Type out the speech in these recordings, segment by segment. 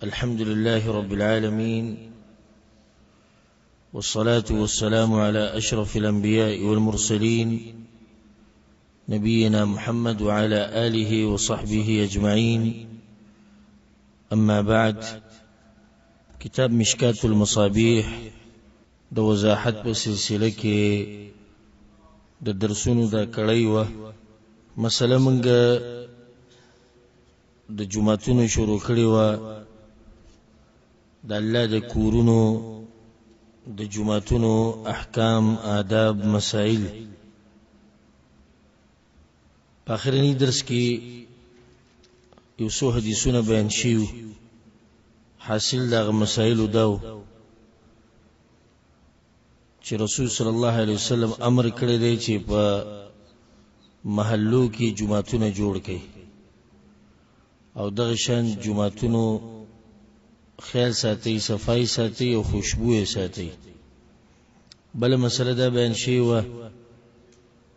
الحمد لله رب العالمين، والصلاة والسلام على أشرف الأنبياء والمرسلين، نبينا محمد وعلى آله وصحبه أجمعين. أما بعد، کتاب مشکات المصابیح د وضاحت په سلسله کې د درسونو دا کړی وه. مسله مونږ د جوماتونو شروع کړې وه، د الله د کورونو د جوماتونو احکام، آداب، مسائل. په اخرني درس کې یو څو حدیثونه بیان شوي، حاصل د هغه مسایلو دا و چې رسول صلی الله علیه وسلم امر کړی دی چې په محلو کې جوماتونه جوړ کړي، او دغه شان جوماتونو خیال ساتي، صفائی ساتي او خوشبو یې ساتي. بله مسله دا بیان شوې وه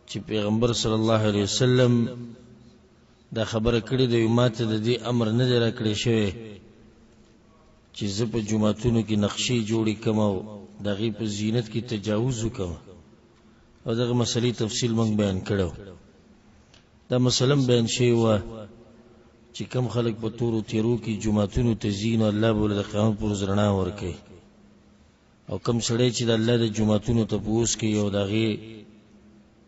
چې پیغمبر صلی الله علیه وسلم دا خبره کړې ده، ماته د دې امر نه دی راکړی شوی چې زه په جوماتونو کې نقشې جوړې کړم او د هغې په زینت کې تجاوز وکړم، او دغه مسلې تفصیل موږ بیان کړو. دا مسله هم بیان شوې وه چې کم خلک په تورو تیرو کې جوماتونو ته ځي، نو الله به له د قیامت پر ورځ رڼا ورکوي، او کم سړی چې د الله د جوماتونو تپوس کوي او د هغې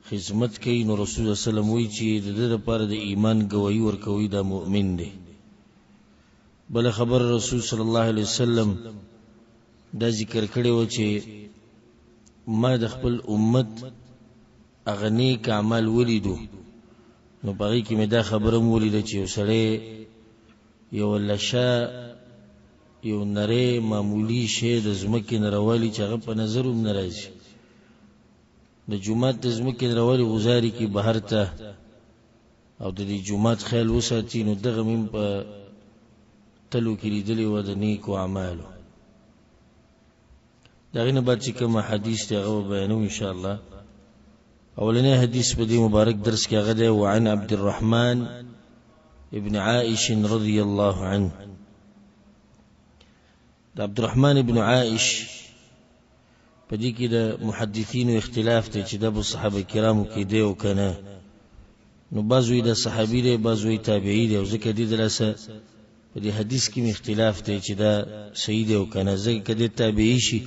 خدمت کوي، نو رسول الله صلی الله علیه وسلم وایي چې د ده لپاره د ایمان ګواهي ورکوي، دا مؤمن دی. بله خبره رسول صلی الله علیه وسلم دا ذکر کړې وه چې ما د خپل امت هغه نیک اعمال ولیدو، نو په هغې کې مې دا خبره هم ولیده چې یو سړی یو لشه یو نری معمولي شی د ځمکې نه راوالي چې هغه په نظر هم نه راځي، د جومات د ځمکې نه راوالي غوځاري کې بهر ته، او د دې جومات خیال وساتي، نو دغه مې په تلو کې لیدلې وه د نیکو اعمالو. د هغې نه بعد چې کوم حدیث دی هغه به بیانوو انشاءالله. اولنی حدیث په دې مبارک درس کې هغه دی، وعن عبد الرحمن ابن عائش رضی الله عنه. د عبد الرحمن ابن عائش په دې کې د محدثینو اختلاف دی چې دا په صحابه کرامو کې دی او که نه، نو بعض وایي دا صحابي دی، بعض وایي تابعي دی، او ځکه دې دلاسه په دې حدیث کې اختلاف دی چې دا صحیح دی او که نه. ځکه که دی تابعي شي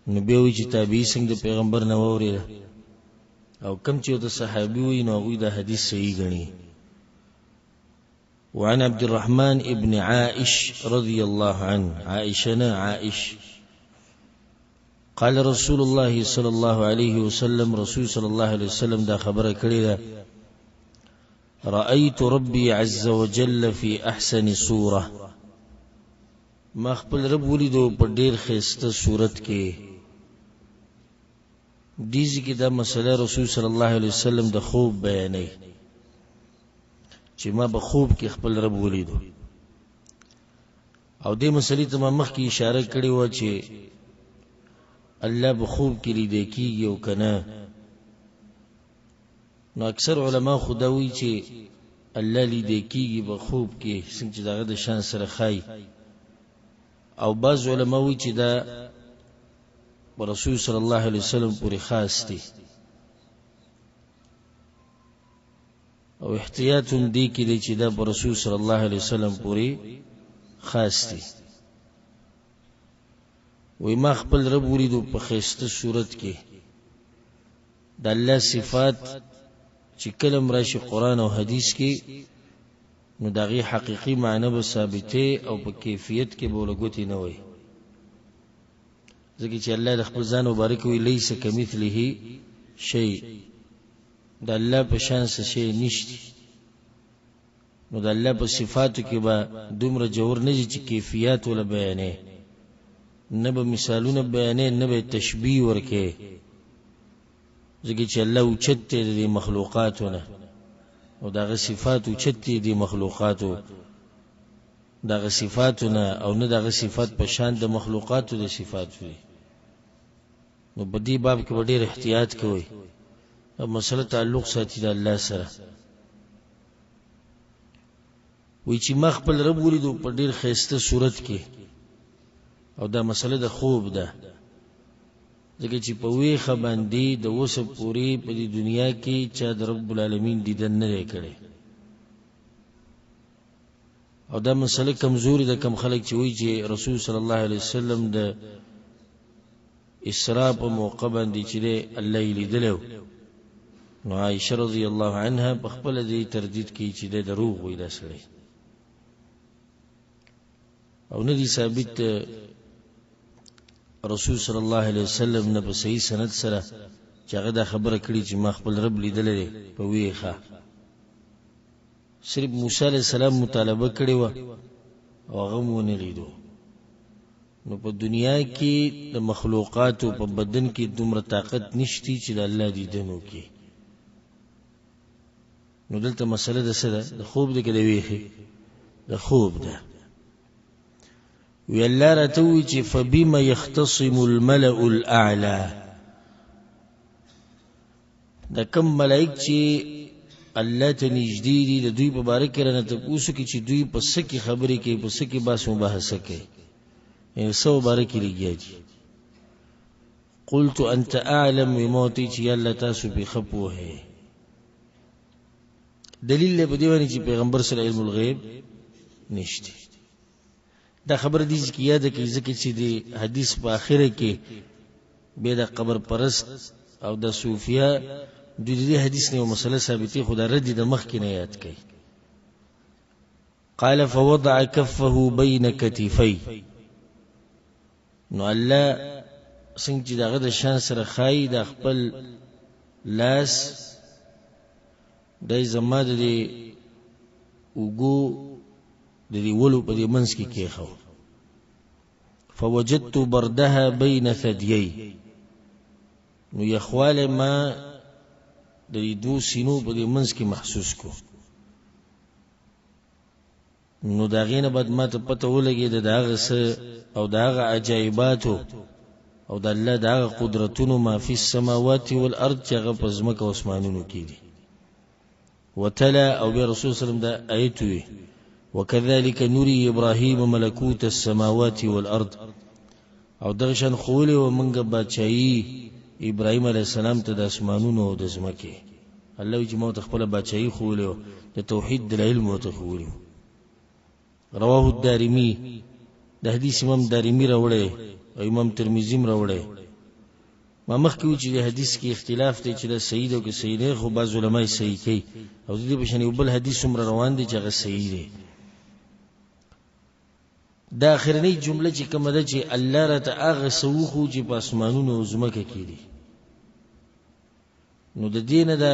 نو بیا وایي چې تابعي څنګه د پیغمبر نه واورېده، او کم چې د صحابي وایي نو هغوی دا حدیث صحیح ګڼي. وعن عبد الرحمن ابن عائش رضي الله عنه، عائشنا عائش، قال رسول الله صلى الله عليه وسلم، رسول صلى الله عليه وسلم دا خبره کړې ده، رأيت ربي عز وجل في أحسن صورة. ما خپل رب ولیدو په ډیر ښایسته صورت کې. دې ځای کې دا مسله رسول صلی الله علیه وسلم د خوب بیانوي چې ما په خوب کې خپل رب ولیدو، او دې مسلې ته ما مخکې اشاره کړې وه چې الله په خوب کې لیدی کېږي او که نه. نو اکثر علما خو دا وایي چې الله لیدی کېږي په خوب کې، څنګه چې د هغه د شان سره ښایي، او بعض علما وایي چې دا په رسول صلی الله علیه وسلم پورې خاص دی، او احتیاط هم دې کې دی چې دا په رسول صلی الله علیه وسلم پورې خاص دی. وایي ما خپل رب ولیدو په ښایسته صورت کې. د الله صفات چې کله هم راشي قرآن او حدیث کې، نو د هغې حقیقي معنی به ثابتې او په کیفیت کې به ورله ګوتې نه وایي، ځکه چې الله د خپل ځان مبارک وایي لیس کمثله شیء، د الله په شان څه شی نشته. نو د الله په صفاتو کې به دومره جوور نه ځي چې کیفیات وله بیانې، نه به مثالونه بیانې، نه به تشبیه ورکې، ځکه چې الله اوچت دی د دې مخلوقاتو نه، او د هغه صفات اوچت دي د مخلوقاتو د هغه صفاتو نه، او نه د هغه صفات په شان د مخلوقاتو د صفاتو دي. نو په دې باب کې به ډېر احتیاط کوئ، دا مسله تعلق ساتي د الله سره. وی چې ما خپل رب ولیدو په ډیر ښایسته صورت کې. او دا مسله د خوب ده، ځکه چې په ویښه باندې د اوسه پورې په دې دنیا کې چا د رب العالمین دیدن نه دی کړی. او دا مسله کمزوري ده، کم خلک چې وایي چې رسول صلی الله علیه وسلم د اسراء په موقع باندې چې دی الله یې لیدلی و، نو عایشه رضی الله عنها په خپله دې تردید کوي چې دی دروغ وایي دا سړی، او نه دی ثابت رسول صلی الله علیه وسلم نه په صحیح سند سره چې هغه دا خبره کړې چې ما خپل رب لیدلی دی په ویښه. صرف موسی علیه السلام مطالبه کړې وه او هغه مو ونه لیدو. نو په دنیا کې د مخلوقاتو په بدن کې دومره طاقت نشتی چې د الله دیدن وکړي. نو دلته مسله د څه ده؟ د خوب ده که د ویښې؟ د خوب ده. وی الله راته ووایي چې فبما یختصم الملأ الاعلی، د کوم ملائک چې الله ته نږدې دي د دوی په باره کې رانه تپوس وکړي چې دوی په څه کې خبرې کوي، په څه کې بحث مباحثه کوي، یعنې څه په باره کې لګیا دي. قلت انت اعلم، وی ما ورته چې یا الله تاسو پرې ښه پوه یئ. دلیل دی په دې باندې چې پیغمبر سره علم الغیب نشته. دا خبره دي چې یاده کړئ، ځکه چې د حدیث په آخره کې بیا د قبر پرست او د صوفیا دوی د دې حدیث نه یو مسله ثابتې، خو دا رد د مخکې نه یاد کړئ. قال فوضع كفه بين كتفي، نو الله څنګه چې دغه د شان سره ښایي د خپل لاس دی زما د دې اوږو د دې ولو په دې منځ کې کېښو. فوجدت بردها بین ثدیی، نو یخوالی ما د دې دوو سینو په دې منځ کې محسوس کو. نو د هغې نه بعد ما ته پته ولګېده د هغه څه او د هغه عجایباتو او د الله د هغه قدرتونو ما فی السماوات والارض چې هغه په ځمکه او اسمانونو کې دي. وتلا، او بیا رسول صلی الله علیه وسلم دا آیت وی، وکذلک نری ابراهیم ملکوت السماوات والارض، او دغه شان ښوولې وه موږ بادشاهي ابراهیم علیه السلام ته د اسمانونو او د ځمکې. الله وایي چې ما ورته خپله بادشاهي ښوولې وه، د توحید دلایل مې ورته ښوولي وو. رواه الدارمي، د حدیث امام دارمي راوړی او امام ترمذي هم راوړی. ما مخکې وویل چې د حدیث کې اختلاف دی چې دا صحیح دی او که صحیح دی، خو بعض علما یې صحیح کوي، او د دې په شان یو بل حدیث هم روان دی چې هغه صحیح دی. دا اخرنۍ جمله چې کومه ده چې الله راته هغه څه وښو چې په اسمانونو او ځمکه کې دي، نو د دې نه د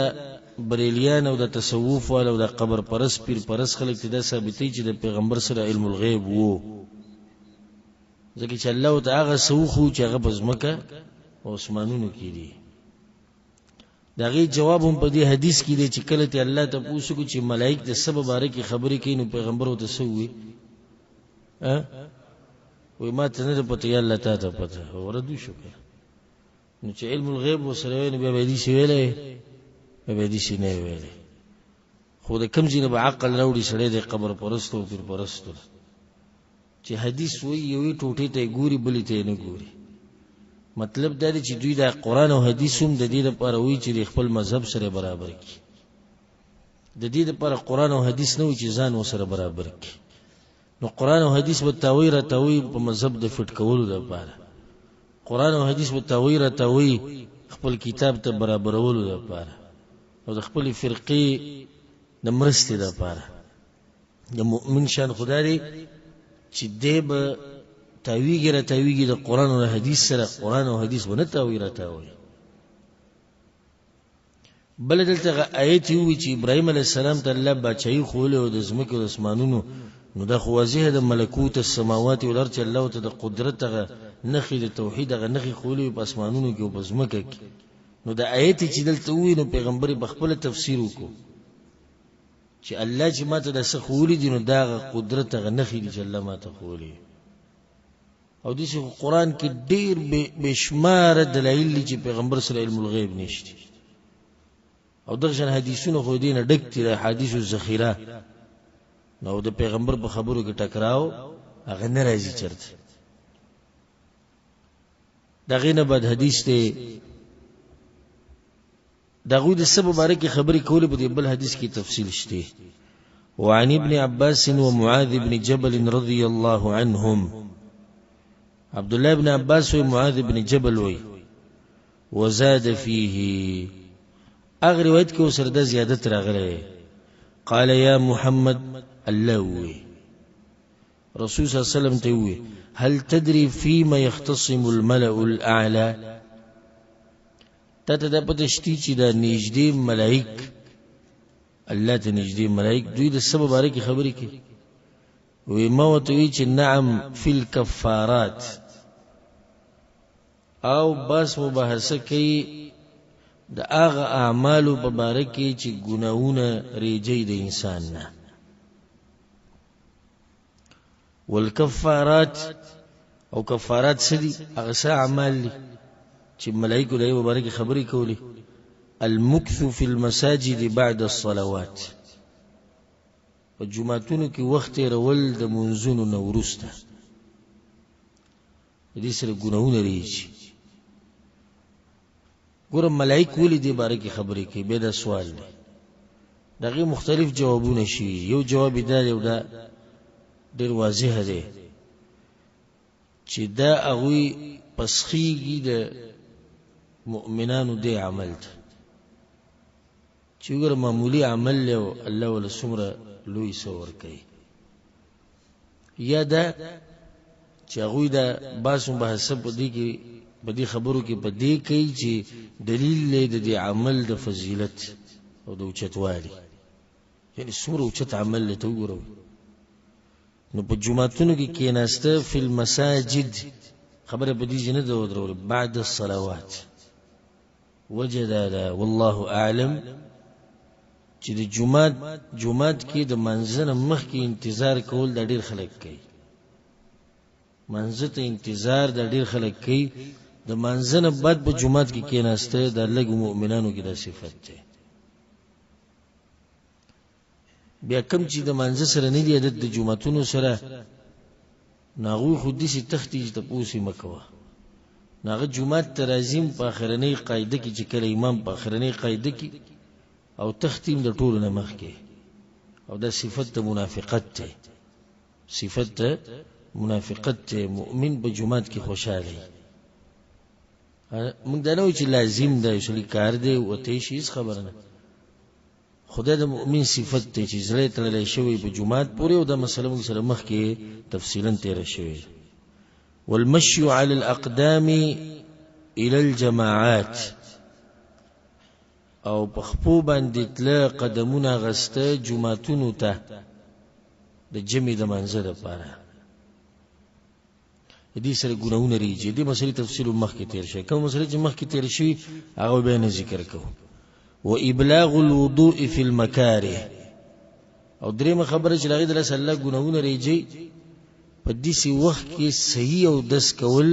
بریلیان او د تصوف والا او د قبر پرست پیر پرست خلک ته دا ثابتوي چې د پیغمبر سره علم الغیب وو، ځکه چې الله ورته هغه څه وښو چې هغه په ځمکه او اسمانونو کې دي. د هغې جواب هم په دې حدیث کې دی چې کله ته الله تپوس وکړو چې ملایک د څه په باره کې خبرې کوي، نو پیغمبر ورته څه ووایي؟ وایي ما ته نه ده پته، یا الله تا ته پته. رد وشو که نو چې علم الغیب ورسره وی، نو بیا به یې داسې ویلی، بیا به یې داسې نه ویلی. خو د کوم ځای نه به عقل راوړي سړی د قبر پرستو او پیر پرستو چې حدیث وایي یوې ټوټې ته یې ګوري بلې ته یې نه ګوري. مطلب دا دی چې دوی دا قرآن او حدیث هم د دې لپاره وایي چې د خپل مذهب سره برابر کړي. د دې لپاره قرآن او حدیث نه وایي چې ځان ورسره برابر کړي. نو قرآن او حدیث به تاوی را تاوی په مذهب د فټ کولو لپاره، قرآن او حدیث به تاوی را تاوی خپل کتاب ته برابرولو لپاره او د خپلې فرقې د مرستې لپاره. د مؤمن شان خدا دی چې دی به تاویږي را تاویږي د قرآن او حدیث سره، قرآن او حدیث به نه تاوی را تاوی. بل دلته هغه آیت وی چې ابراهیم علیه السلام ته الله بادشاهي ښوولې او د ځمکې او د اسمانونو، نو دا خو واضح ده ملکوت السماوات والارض چې الله ورته د قدرت هغه نښې، د توحید هغه نښې ښوولې وي په اسمانونو کې او په ځمکه کې. نو دا آیت چې دلته ووایي نو پیغمبر یې په خپله تفسیر وکړو چې الله چې ماته دا څه ښوولي دي نو دا هغه قدرت هغه نښې دي چې الله ماته ښوولي. او داسې خو قرآن کې ډېر بېشماره دلایل دي چې پیغمبر سره علم الغیب نشته، او دغه شان حدیثونه خو دې نه ډک دي، د احادیثو ذخیره. نو د پیغمبر په خبرو کې ټکراو هغه نه راځي چرته. د هغې نه بعد حدیث دی، د هغوی د څه په باره کې خبرې کولې، په دې بل حدیث کې تفصیل شته. وعن ابن عباس ومعاذ بن جبل رضي الله عنهم، عبد الله بن عباس ومعاذ بن جبل وي وزاد فيه، هغه روایت کې ورسره دا زیادت راغلی، قال یا محمد، الله ووی رسول صلی الله علیه وسلم ته ووی، هل تدري فيما يختصم الملأ الأعلى؟ تا ته دا پته شتي چې دا نږدې ملائک، الله ته نږدې ملائک، دوی د څه په باره کې خبرې کوي؟ وی ما ورته وی چې نعم فی الکفارات، او بس مباحثه کوي د هغه اعمالو په باره کې چې ګناهونه ریجی د انسان نه. والکفارات، او کفارات څه دي؟ هغه څه اعمال دي چې ملایکو د هغې په باره کې خبرې کولې. المکث فی المساجد بعد الصلوات، په جوماتونو کې وخت تېرول د مونځونو نه وروسته، د دې سره ګناهونه ریږي. ګوره ملایک ولې دې باره کې خبرې کوي؟ بیا دا سوال دی، د هغې مختلف جوابونه شوي. یو جواب یې دا دی، او دا ډېر واضح دی، چې دا هغوی پسخېږي د مؤمنانو دې عمل ته، چې وګوره معمولي عمل دی او الله وله څومره لوی څه ورکوي. یا دا چې هغوی دا باس مباحثه په دې کې، په دې خبرو کې په دې کوي چې دلیل دی د دې عمل د فضیلت او د اوچتوالي، یعنې څومره اوچت عمل دی ته وګوره. نو په جوماتونو کې کېناسته فی المساجد، خبره په دې ځای نه ده ودرولې، بعد الصلوات. وجه دا ده والله اعلم چې د جومات کې د منځه نه مخکې انتظار کول دا ډېر خلک کوي، منځه ته انتظار دا ډېر خلک کوي، د منځه نه بعد په جومات کې کېناسته دا لږو مؤمنانو کې دا صفت دی. بیا کم چې د مانځه سره نه دي عادت د جوماتونو سره، نو هغوی خو داسې تښتي چې تپوس یې مه کوه. نو هغه جومات ته راځي هم په اخرنۍ قاعده کې، چې کله امام په اخرنۍ قاعده کې او تښتي هم د ټولو نه مخکې، او دا صفت د منافقت دی، صفت د منافقت دی. مؤمن په جومات کې خوشحاله وي. موږ دا نه وایو چې لازم دی، سړي کار دی وتی شي، هېڅ خبره نه. خدای د مؤمن صفت دی چې زړه یې تړلی شوی په جومات پورې، او دا مسله موږ سره مخکې تفصیلا تېره شوې. والمشي على الأقدام إلى الجماعات، او په خپو باندې تله قدمونه غسته جوماتونو ته د جمع د مانځه لپاره، دې سره ګناهونه ریږي. دې مسلې تفصیل مخکې تیر شوی، کوم مسلې چې مخکې تیر شوي هغه به نه ذکر کوو. و ابلاغ الوضوء فی المکاره، او درېیمه خبره چې د هغې د لاسه الله ګناهونه ریږي په داسې وخت کې صحیح اودس کول،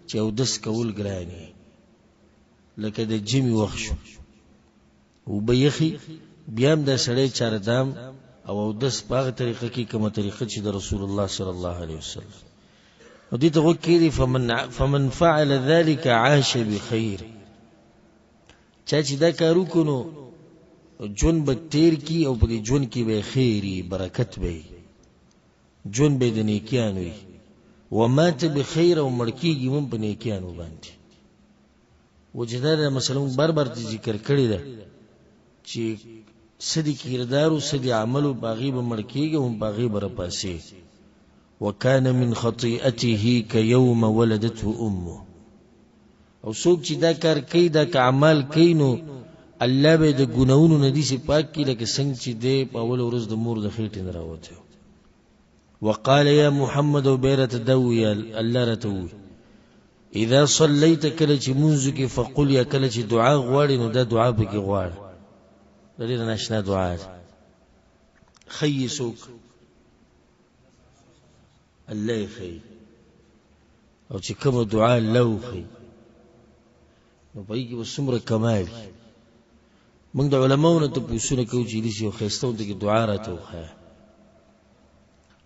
چې اودس کول ګران وي، لکه د ژمي وخت شو، اوبه یخي، بیا هم دا سړی چاردام او اودس په هغه طریقه کې کومه طریقه چې د رسول الله صلی الله علیه وسلم. نو دې ته غوږ کېږدئ، فمن فعل ذلك عاش بخیر، چا چې دا کار وکړو نو ژوند به تیر کړي او په دې ژوند کې به خیر وي، برکت به وي، ژوند به د نیکیانو وي. ومات بخیر، او مړ کېږي هم په نیکیانو باندې. وجه دا ده مثلا موږ بار بار ذکر کړې ده چې څه د کردار او څه د عمل په هغې به مړ کېږي او په هغې به راپاڅي. وکان من خطیئته کیوم ولدته امه، او څوک چې دا کار کوي، دا که اعمال کوي، نو الله به د ګناهونو نه داسې پاک کړي لکه څنګه چې دی په اوله ورځ د مور د خېټې نه راوتی. وقال یا محمد، او بیا راته دا وویل، الله راته وویل، اذا صلیت، کله چې مونځ کې، فقل، یا کله چې دعا غواړې نو دا دعا پکې غواړه. دا ډېره ناشنا دعا ده. ښیي څوک؟ الله یې ښیي. او چې کومه دعا الله وښیي نو په هغې کې به څومره کمال وي. موږ د علماو نه تپوسونه کوو چې داسې یو ښایسته غونډه کې دعا راته وښیه.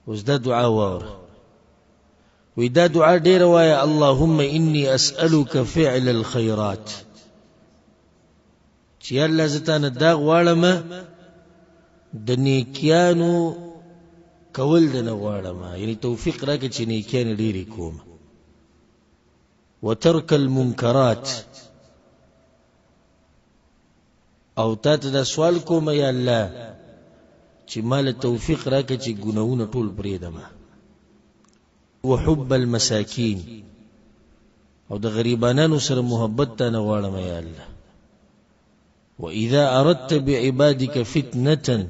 اوس دا دعا واوره، وی دا دعا ډیره وایه، اللهم انی اسألک فعل الخیرات، چې الله زه تا نه دا غواړم د نیکیانو کول د نه غواړم، یعنی توفیق راکړه چې نیکیانې ډېرې کوم. وترک المنکرات، او تا ته دا سوال کوم یا الله چې مال توفیق راکړه چې ګناهونه ټول پرېږدم. وحب المساکین، او د غریبانانو سره محبت تا نه غواړم یا الله. وإذا أردت بعبادك فتنة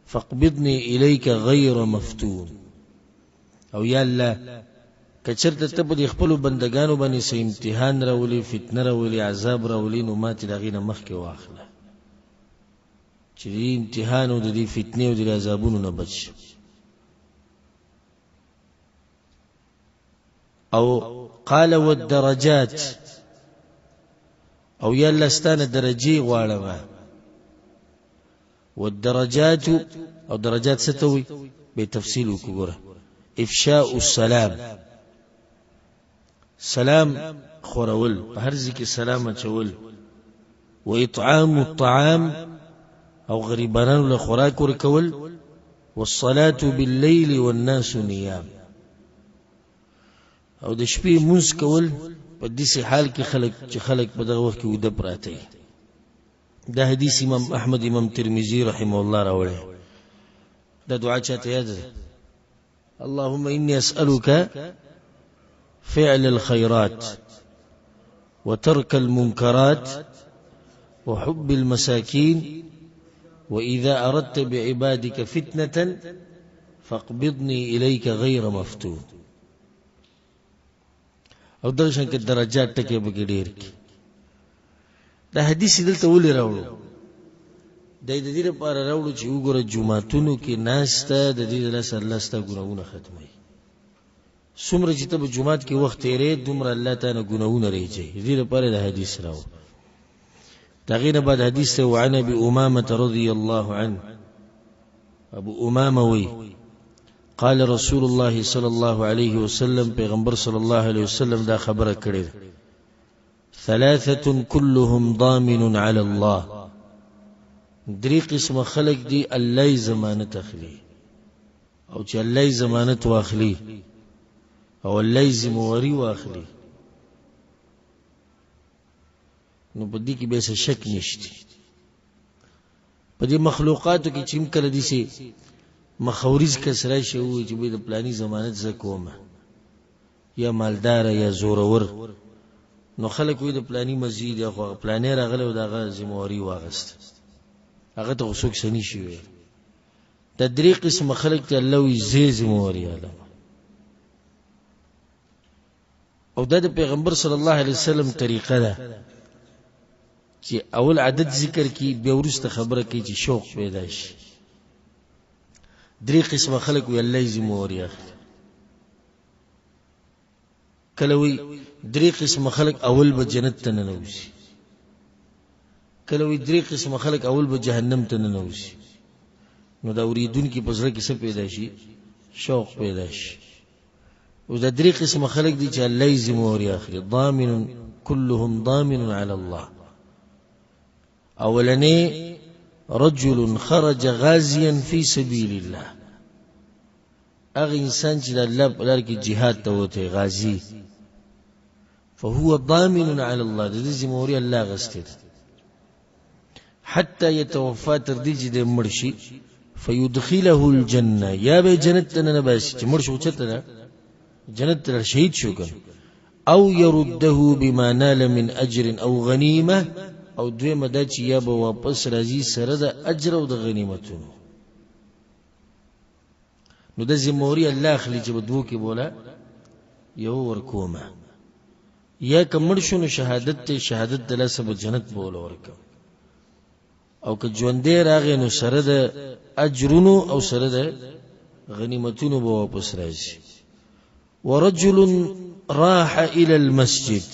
فاقبضني إليك غير مفتون، او یا الله که چېرته ته په دې خپلو بندګانو باندې څه امتحان راولي، فتنه راولي، عذاب راولي، نو ما ترې د هغې نه مخکې واخله چې د دې امتحان او د دې فتنې او د دې عذابونو نه بچ شم. او قال والدرجات، او یا الله ستا نه درجې غواړم. والدرجات، او درجات څه ته وایي؟ به تفصیل وکړو. ګوره، افشاء السلام، سلام خورول، په هر ځای کې سلام اچول، و اطعام الطعام، او غریبانو له خوراک ورکول، والصلاة بالليل والناس نيام، او د شپې مونځ کول په داسې حال کې خلک چې خلک په دغه وخت کې ویده پراته وي. دا حدیث امام احمد، امام ترمذی رحمه الله راوړی. دا دعا چاته یاد ده؟ اللهم إني أسألك فعل الخيرات وترك المنكرات وحب المساكين وإذا أردت بعبادك فتنة فاقبضني إليك غير مفتون. او دغه شان کې درجات ټکی به کې ډېر کې. دا حدیث دلته ولې راوړو؟ د دې لپاره راوړو چې وګوره جوماتونو کې ناسته د دې له لاسه الله ستا ګناهونه ختموي. څومره چې ته په جومات کې وخت تېرې دومره الله تا نه ګناهونه رېږي. د دې لپاره دا حدیث راوړو. د هغې نه بعد حدیث دی وعن ابي امامة رضي الله عنه، ابو امامه وایي قال رسول الله صلی الله علیه وسلم، پیغمبر صلی الله علیه وسلم دا خبره کړې ده، ثلاثة كلهم ضامن على الله، درې قسمه خلک دي الله یې ضمانت اخلي، او چې الله یې ضمانت واخلي او الله یې ذمهواري واخلي نو په دې کې بیا څه شک نشته. په دې مخلوقاتو کې چې هم کله داسې مخوریز کس راشي ووایي چې د پلاني ضمانت زه کوم، یا مالداره یا زورور، نو خلک وایي د پلاني مزي دی، خو هغه پلانی راغلی او د هغه ذمهواري واخیسته، هغه ته خو څوک څه نه شي ویلی. دا درې قسمه خلک ته الله وایي زه ذمهواري علم. او دا د پیغمبر صلی الله علیه وسلم طریقه ده چې اول عدد ذکر کی بیا وروسته خبره کوي چې شوق پیدا شي. درې قسمه خلک وي الله یې ذمهواري اخلي. کله وي درې قسمه خلک اول به جنت ته ننوځي، کله وي درې قسمه خلک اول به جهنم ته ننوځي. نو دا اورېدونکي په زړه کې څه پیدا شي؟ شوق پیدا شي. اوس دا درې قسمه خلک دي چې الله یې ذمهواري اخلي، ضامن كلهم ضامن على الله. اولنې رجل خرج غازيا في سبيل الله، هغه انسان چې د الله په لار کې جهاد ته وتی، غازي، فهو ضامن على الله، د دې ذمهواري الله اخیستې ده. حتی يتوفا، تر دې چې دی مړ شي، فيدخله الجنة، یا به جنت ته ننباسي چې مړ شو چېرته ده؟ جنت ته شهید شو که او يرده بما نال من اجر او غنیمه، او دویمه دا چې یا به واپس راځي سره د اجر او د غنیمتونو. نو د ذمهواري الله اخلي چې په دوو کې بوله یو ورکومه، یا که مړ شو نو شهادت ته، شهادت د لاسه به جنت بوله ورکوم، او که ژوندی راغی نو سره د اجرونو او سره د غنیمتونو به واپس راځي. ورجل راح الى المسجد،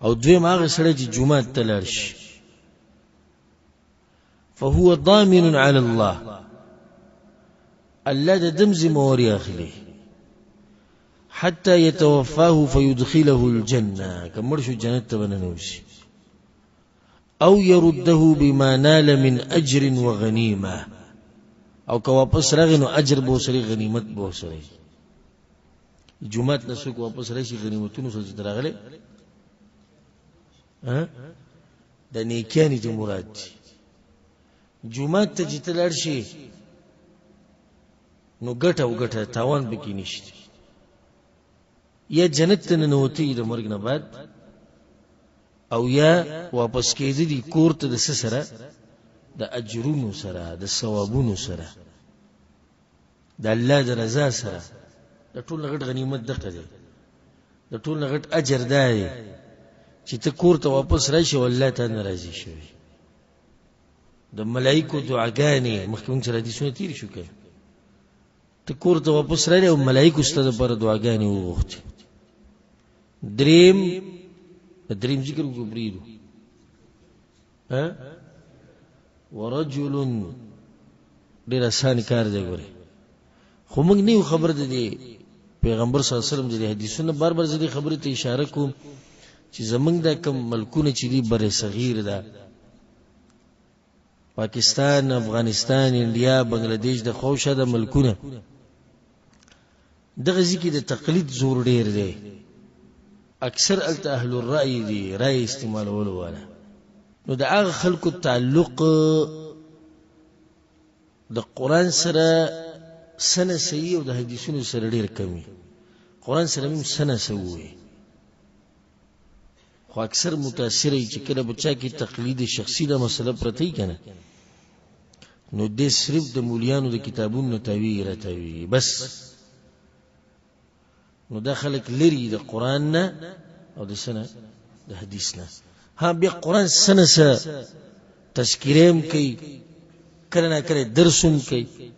او دویم هغه سړی چې جومات ته لاړ شي، فهو ضامن على الله. الله د دم ذمہ واري اخلي حتى يتوفاه فيدخله الجنة، که مړ شو جنت ته به ننوځي، او يرده بما نال من اجر وغنیمه، او که واپس راغی نو اجر به ورسره، غنیمت به ورسره. جومات نه څوک واپس راشي غنیمتونو سره چې راغلی، د نیکیانې ته مراد دي. جومات ته چې ته لاړ شې نو ګټه او ګټه، تاوان پکې نشته. یا جنت ته ننوتی د مرګ نه بعد، او یا واپس کېده دي کور ته د څه سره؟ د اجرونو سره، د ثوابونو سره، د الله د رضا سره. د ټول نه غټ غنیمت دغه دی، د ټول نه غټ اجر دا دی چې ته کور ته واپس راشې او الله ته ناراضي شوی. د ملایکو دعاګانې مخکې موږ سره حدیثونه تېر شو که ته کور ته واپس راغلی او ملایکو ستا دپاره دعاګانې وغوښتې. دریم، دریم ذکر وکړو پرېږدو. ورجل، ډېر اسان کار دی ګورې، خو موږ نه یو خبر د دې پیغمبر صلی الله علیه وسلم د دې حدیثونو. بار بار زه دې خبرې ته اشاره کوم چې زمونږ دا کوم ملکونه چې دي، بر صغیر ده، پاکستان، افغانستان، انډیا، بنگلاديش، د خوشه د ملکونه، دغه ځکه د تقلید زور ډیر دی. اکثر الته اهل الرأي دي، رأي استعمالولو والا. نو د هغه خلکو تعلق د قرآن سره سنه صحیح او د حدیثونو سره ډیر کمی. قرآن سره میم سنه سوی، خو اکثر متاثر چې کله بچا کې تقلید شخصي دا مسله پرته یې کنه، نو دې صرف د مولیانو د کتابونو نه تاویږي را تاویږي بس. نو دا خلک لري د قرآن نه او د سنه د حدیث نه. ها بیا قرآن سنه سه تذکرې هم کوي، کله نا کله درس هم کوي،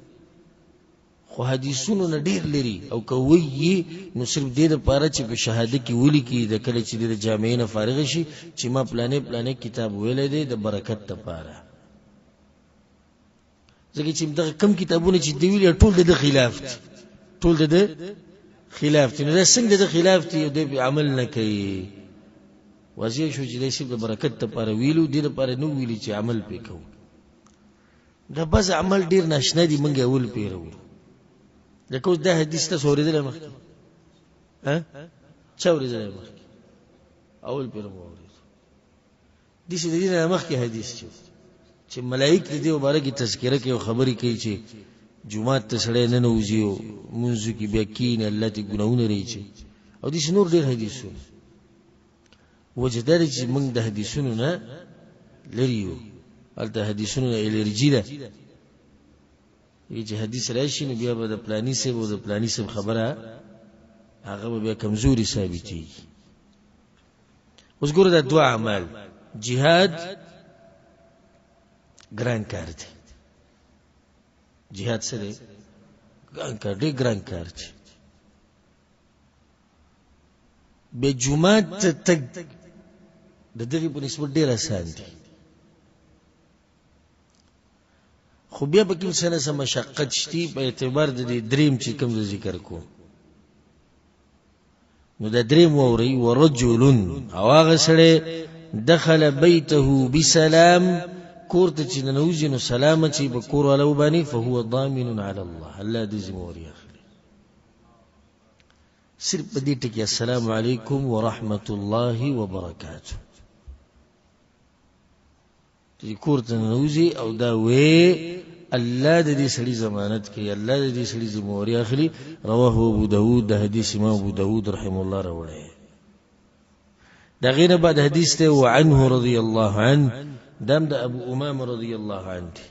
خو حدیثونو نه ډیر لري. او که وایي نو صرف دې دپاره چې په شهاده کې ولیکي، د کله چې د جامعې نه فارغ شي چې ما پلانې پلانې کتاب ویلی دی د برکت دپاره. ځکه چې دغه کم کتابونه چې دی ویلي ټول د ده خلاف دي، ټول د ده خلاف دي. نو دا څنګه د ده خلاف دي او دی پرې عمل نه کوي؟ واضح شو چې دی صرف د برکت دپاره ویلو، دې دپاره نه ویلي چې عمل پرې کوو. دا بعض عمل ډېر ناشنا دي، موږ یې اول پېروو. لکه اوس دا حدیث تاسو اورېدلی مخکې؟ ها، چا اورېدلی مخکې؟ اول پېر مو اورېدو. داسې د دې نه مخکې حدیث چې ملایک د دې مبارکې تذکره کوي او خبرې کوي چې جومات ته سړی ننوځي او لمونځ کې بیا کښېني، الله ترې ګناهونه رېچي، او داسې نور ډېر حدیثونه. وجه دا ده چې موږ د حدیثونو نه لرې یو، هلته حدیثونو نه الرجي ده چې حدیث راشي نو بیا به د پلاني صاحب او د پلاني صاحب خبره هغه به بیا کمزوري ثابتېږي. اوس ګوره دا دوه اعمال، جهاد ګران کار دی، جهاد څه دی؟ ګران کار، ډېر ګران کار دی. بیا جومات ته تګ د دغې په نسبت ډېر اسان دی، خو بیا پکې څه نه څه مشقت شتي په اعتبار د دې دریم چې کوم زه ذکر کوم. نو د دریم واورئ، ورجل، او هغه سړی دخل بیته بسلام، کور ته چې ننوځي نو سلام چې په کور والو باندې، فهو ضامن علی الله، الله دې ذمه واري اخلي. صرف په دې ټکي السلام علیکم ورحمت الله وبرکاته چې کور ته ننوځي او دا وې، الله د دې سړي ضمانت کوي، الله د دې سړي ذمه واري اخلي. رواه ابو داود، د حدیث امام ابو داود رحمه الله راوړی. د هغې نه بعد حدیث دی وعنه رضی الله عنه، دام د ابو امامه رضی الله عنه دی،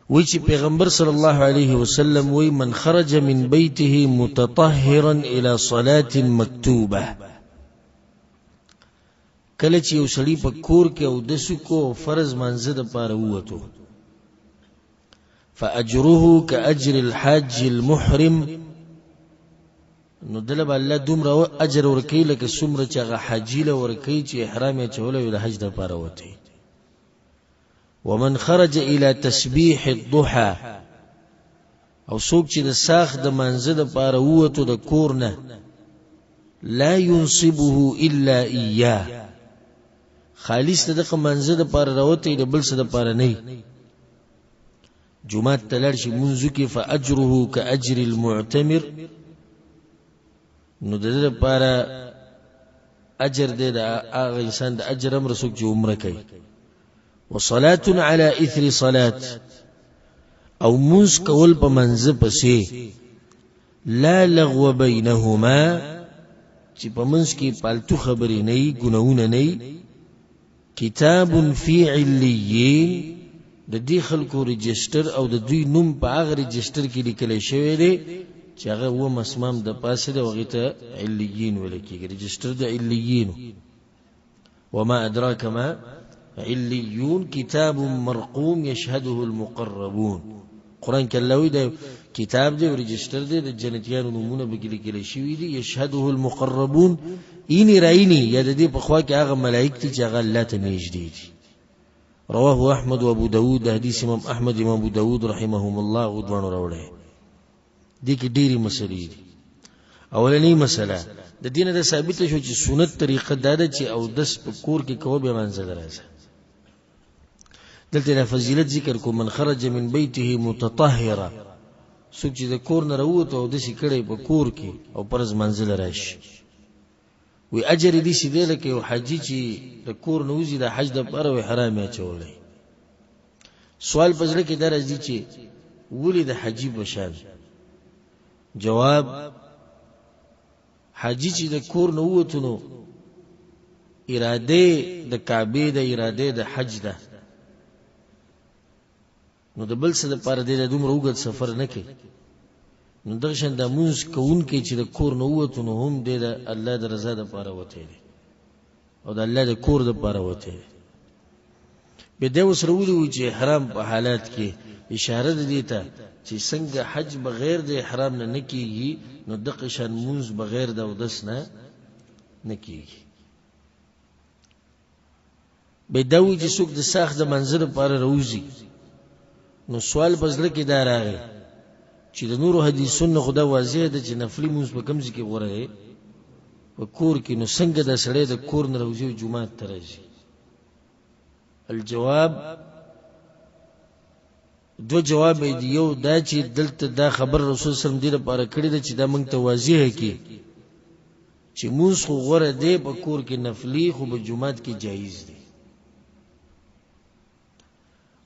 وی چې پیغمبر صلی الله علیه وسلم وی من خرج من بیته متطهرا الى صلاة مکتوبه، کله چې یو سړی په کور کې اودس وکړو او فرض مانځه دپاره ووتو، فاجره کاجر الحاج المحرم، نو دله به الله دومره اجر ورکوي لکه څومره چې هغه حاجي له ورکوي چې احرام یې اچولی وي د حج دپاره وتی. ومن خرج الى تسبیح الضحى، او څوک چې د ساخ د مانځه د پاره ووتو د کور نه، لا ينصبه الا اياه، خالص د دغه مانځه د پاره راوتی، د بل څه د پاره نه، جومات ته لاړ شي مونځ وکړي، فاجره کاجر المعتمر، نو د ده لپاره اجر دی د هغه انسان د اجر هم څوک چې عمره کوي. وصلاة على اثر صلاة، او مونځ کول په منځ پسې، لا لغو بینهما، چې په منځ کې پالتو خبرې نه وي، ګناهونه نه وي، کتاب فی علیین، د دې خلکو رجسټر او د دوی نوم په هغه رجسټر کې لیکل شوی دی چې هغه اووم اسمان د پاسه دی، هغې ته علیین ویل کېږي، رجسټر د علیینو. وما ادراک ما علیون کتاب مرقوم یشهده المقربون. قرآن کې الله وایي دا کتاب دی او رجسټر دی، د جنتیانو نومونه پکې لیکل شوي دي. یشهده المقربون، اینی راینی یا د دې په خوا کې هغه ملایک دي چې هغه الله ته نږدې دي. رواه احمد و ابو داود. د حدیث امام احمد، امام ابو داود رحمهم الله غو دواړو راوړی. دې کې ډېرې مسلې دي. اولنۍ مسله د دینه د ثابت شو چې سنت طریقه دا ده چې اودس په کور کې کوه بیا منځه راځه. دلته د فضیلت ذکر کو، من خرج من بیته متطهرا، څوک چې د کور نه راووت او داسې کړی په کور کې او پرز منزل راشي، وی اجر دې سي دی لکه یو حاجي چې د کور نه وځي د حج دپاره او احرام یې اچولی. سوال په زړه کې دا راځي چې ولې د حاجي په شان؟ جواب، حاجي چې د کور نه ووتو نو اراده د کعبې د اراده د حج ده، نو د بل څه دپاره دی د دومره اوږد سفر نه کوي. نو دغه شان د مونځ کوونکی چې د کور نه ووتو نو هم دی د الله د رضا دپاره وتی دی او د الله د کور دپاره وتی دی. بیا دی ورسره ولي وایي چې احرام په حالات کې اشاره ده دې ته چې څنګه حج بغیر د احرام نه نه کېږي، نو دغه شان مونځ بغیر د اودس نه نه کېږي. به دا وایي چې څوک د ساخت د منځه لپاره راوځي، نو سوال په زړه کې دا راغی چې د نورو حدیثونو خو دا واضح ده چې نفلي مونځ په کوم ځای کې غوره دی؟ په کور کې. نو څنګه دا سړی د کور نه راوځي او جومات ته راځي؟ الجواب، دو جواب دی. یو دا چې دلته دا خبر رسول صلی الله علیه وسلم دې لپاره کړې ده چې دا موږ ته واضح کړي چې مونځ خو غوره دی په کور کې نفلي، خو په جومات کې جایز دی.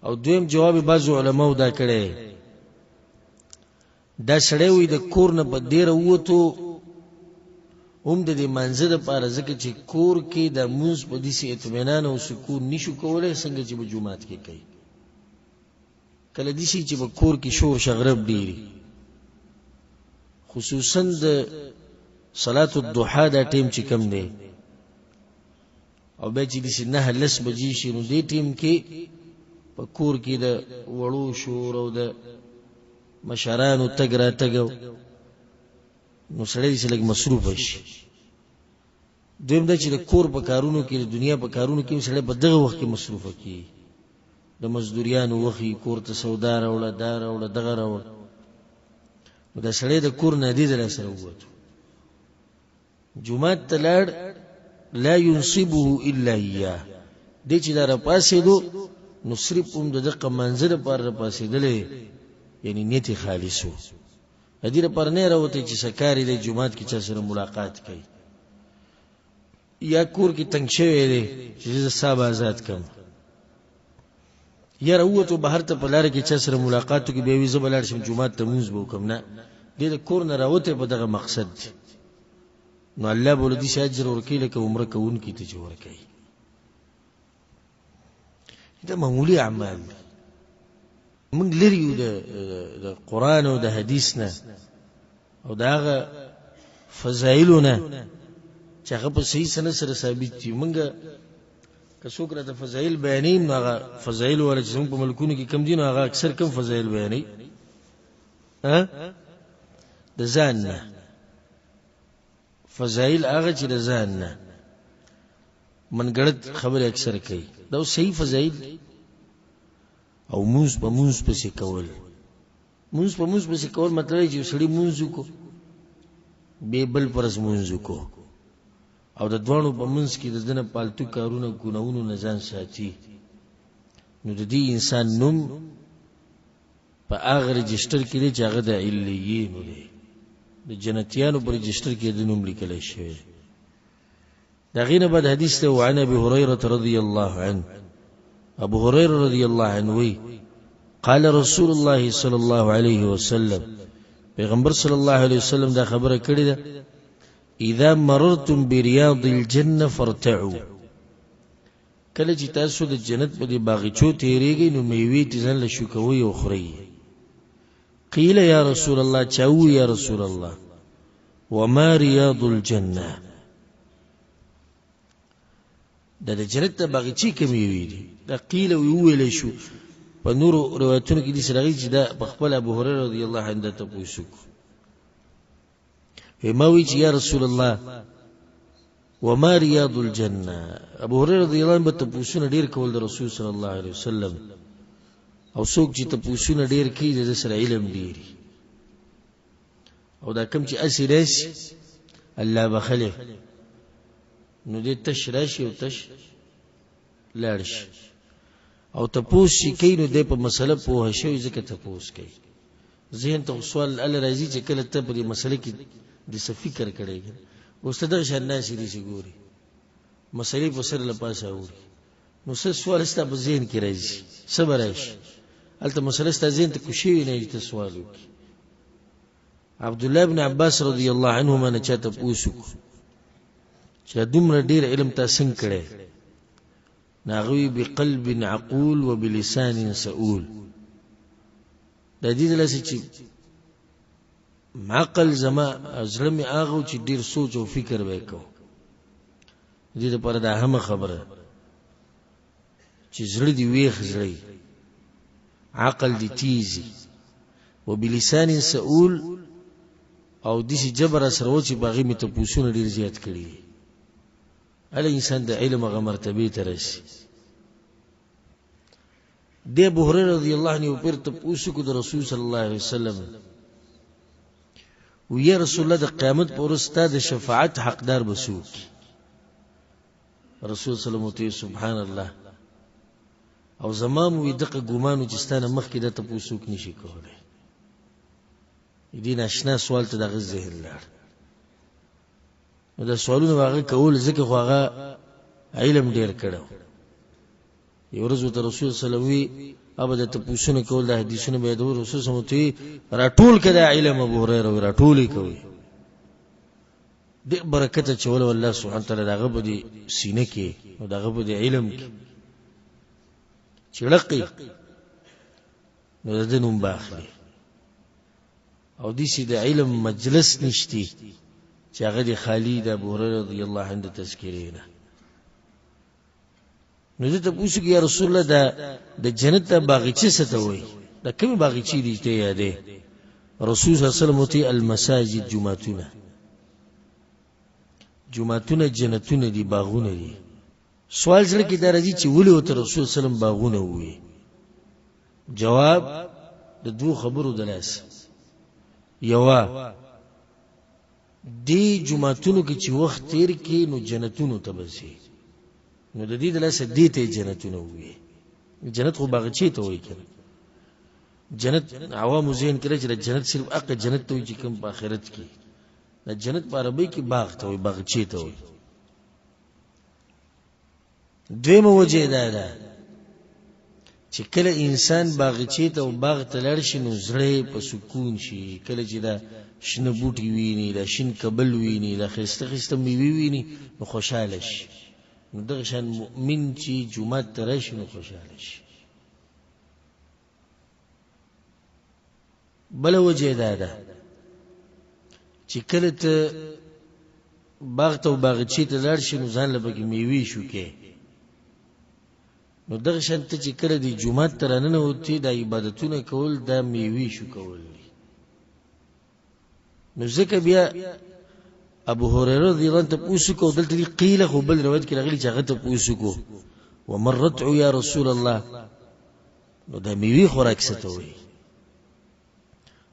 او دویم جواب بعضو علماو دا کړی، دا سړی وایي د کور نه په ډېره ووتو هم د دې مانځه دپاره، ځکه چې کور کې د مونځ په داسې اطمینان او سکون نشو کولی څنګه چې په جومات کې کوي. کله داسې چې په کور کې شور شغرب ډېري، خصوصا د صلات الضحا دا ټیم چې کم دی، او بیا چې داسې 9-10 بجې شي، نو دې ټیم کې په کور کې د وړو شور او د مشرانو تګ راتګ، نو سړی داسې لږ مصروف شي. دویم دا چې د کور په کارونو کې، د دنیا په کارونو کې سړی په دغه وخت کې مصروف کېږي، د مزدوریانو وخت، کور ته سودا راوړه، دا راوړه، دغه راوړه. نو دا سړی د کور نه دې ځای سره ووتو، جومات ته لاړ، لا ينصبه الا اياه، دی چې دا راپاڅېدو نو صرف هم د دقه منځه لپاره راپاڅېدلی، یعنی نیت یې خالص و، د دې لپاره نه راوتی چې سکاري دی جومات کې چا سره ملاقات کوي، یا کور کې تنګ شوی دی چې زه ساه به ازاد کړم، یا راووتو بهر ته په لاره کې چا سره ملاقات وکړي، بیا وایي زه به لاړ شم جومات ته لمونځ به وکړم. نه، دی د کور نه راوتی په دغه مقصد دی، نو الله به له داسې اجر ورکوي لکه عمره کوونکي ته چې ورکوي. دا معمولي اعمال دي. موږ لرې یو د قرآن او د حدیث نه او د هغه فضایلو نه چې هغه په صحیح سند سره ثابت دي. موږ که څوک راته فضایل بیانوي، نو هغه فضایل والا چې زموږ په ملکونو کې کم دي، نو هغه اکثر کم فضایل بیانوي د ځان نه فضایل، هغه چې د ځان نه منګړت خبرې اکثر کوي، دا صحیح فضایل. او مونځ په مونځ پسې کول، مونځ په مونځ پسې کول مطلب چې سړي مونځ وکړو، بیا بل پرز مونځ وکړو، او د دواړو په منځ کې د ده نه پالتو کارونه ګناهونو نه ځان ساتي، نو د دې انسان نوم په هغه رجسټر کې دی چې هغه د علیینو دی، د جنتیانو په رجسټر کې د نوم لیکل شوی دی. د هغې نه بعد حدیث دی، وعن ابي هريرة رضي الله عنه، ابو هريره رضی الله عنه وی قال رسول الله صلی الله علیه وسلم، پیغمبر صلی الله علیه وسلم دا خبره کړې ده، اذا مررتم برياض الجنه فارتعوا، کله چې تاسو د جنت په دې باغچو تیریږئ نو میوې ترې ځان له شوکوئ او خورئ. قیل یا رسول الله، چا وویل یا رسول الله وما ریاض الجنه، دا د جنت د باغچې کومې میوې دي؟ دا قیل وویل شو، په نورو روایتونو کې داسې راغلي چې دا په خپله ابو هریره رضی الله عنه دا تپوس وکړو. ما وی چې یا رسول الله وما ریاض الجنه، ابو هريره رضی الله عنه به تپوسونه ډیر کول د رسول صلی الله علیه وسلم، او څوک چې تپوسونه ډیر کوي د ده سره علم ډېري، او دا کوم چې هسې راشي الله بخښلی نو دې تش راشي او تش لاړ شي، او تپوس چې کوي نو دی په مسله پوه شوی ځکه تپوس کوي. ذهن ته سوال ال راځي چې کله ته په دې مسله کې د څه فکر کړی، اوس ته دغه شان ناست دي چې ګوري مسلې په سر له پاسه اوړي، نو څه سوال ستا په ذهن کې راځي، څه به راشي؟ هلته مسله ستا ذهن ته کوشوي نه چې ته سوال وکړي. عبد الله بن عباس رضی الله عنهما نه چا تپوس وکړو چې دومره ډېر علم تا څنګه کړی؟ نو هغه وایي بقلب عقول وبلسان سؤول. د دې د لاسه چې عقل زما زړه مې هغه و چې ډېر سوچ او فکر به یې کوو. دې لپاره دا اهمه خبره چې زړه دې ویښ زړه وي، عقل دې تیز وي، وبلسان سؤول، او داسې ژبه راسره وه چې په هغې مې تپوسونه ډېر زیات کړي دي. هله انسان د علم هغه مرتبې ته رسي. دی ابو هريره رضی الله عنه یو پیر تپوس وکړو د رسول صلی الله علیه وسلم، وی یا رسول الله د قیامت پر ورځ ستا د شفاعت حقدار به څوک؟ رسول صلی الله علیه وسلم ورته سبحان الله، او زما مو وی دغه ګمان و چې ستا نه مخکې دا تپوس څوک نشي کولی. دې ناشنا سوال ته د هغه ذهن لاړ. نو دا سوالونه به هغه کول ځکه خو هغه علم ډېر کړی. یو ورځ ورته رسول صلی الله علیه وسلم وی ابه د تپوسونه کول د حدیثونه به یادول، رسول صلی الله علیه وسلم ورته وی راټول کړه دا علم ابو هریره، وی راټول یې کوي. ډېر برکت اچولی الله سبحانه وتعالی د هغه په دې سینه کې او د هغه په دې علم کې چې ړقي نو د ده نوم به اخلي. او داسې د علم مجلس نشتی چې هغه د خالي د ابو هریره رضی الله عنه د تذکرې نه. نو ده تپوس وکړي یا رسول الله دا د جنت دا باغچه څه ته وایي، دا کومې باغچې دي چې ته یادې؟ رسول صلی الله علیه وسلم ورته المساجد، جوماتونه، جوماتونه جنتونه دي، باغونه دي. سوال زړه کې دا راځي چې ولې ورته رسول صلی الله علیه وسلم باغونه ووایي؟ جواب د دوو خبرو د لاسه، یوه دې جوماتونو کې چې وخت تیر کې نو جنتونو ته به ځي، نو د دې د لاسه دې ته یې جنتونه ووایي. جنت خو باغچې ته وایي که نه، جنت عوامو ذهن کې راځي چې جنت صرف هغه جنت ته وایي چې کوم په آخرت کې، دا جنت په عربۍ کې باغ ته وایي، باغچې ته وایي. دویمه وجه دا ده چې کله انسان باغچې ته او باغ ته لاړ شي نو زړه یې په سکون شي. کله چې دا شنه بوټي ویني، دا شین کبل ویني، دا ښایسته ښایسته میوې ویني نو خوشحاله شي. نو دغه شان مؤمن چې جومات ته راشي نو خوشحاله شي. بله وجه دا ده چې کله ته باغ ته او باغچې ته لاړ شي نو ځان له پکې میوې شوکې، نو دغه شان ته چې کله د جومات ته راننوتې دا عبادتونه کول دا میوې شوکول دي. نو ځکه بیا ابو هريره رضی الله عنه تپوس وکړو، دلته دي قیله خو بل روایت کې راغلي چې هغه تپوس وکړو وما الرتع یا رسول الله، نو دا میوې خوراک څه ته وایي؟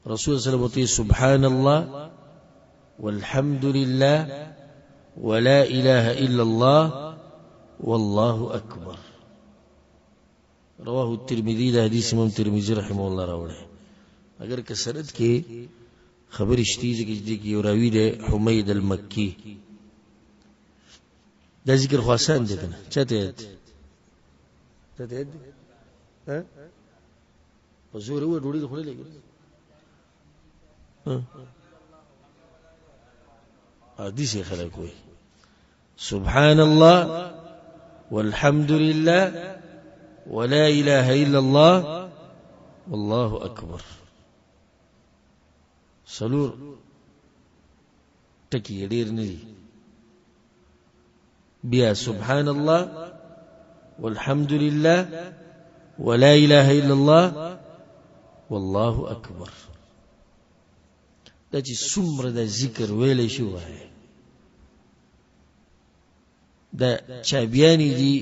رسول صلی الله علیه وسلم سبحان الله والحمد لله ولا اله الا الله والله اکبر. رواه الترمذي. دا حدیث امام ترمذي رحمه الله راوړی، اگر که سند کې خبرې شتي، ځکه چې دې کې یو راوي دی حمید المکی. دا ذکر خو اسان دی که نه؟ چاته یاد دی؟ چاته یاد دی؟ په زور ووایه، ډوډۍ دې خوړلې که نه؟ داسې خلک وایي سبحان الله والحمد لله ولا اله الا الله والله اکبر. څلور ټکي ډېر نه دي. بیا سبحان الله والحمد لله ولا اله الا الله والله اکبر. دا چې څومره د ذکر ویلی شي وایه. دا چابیانې دي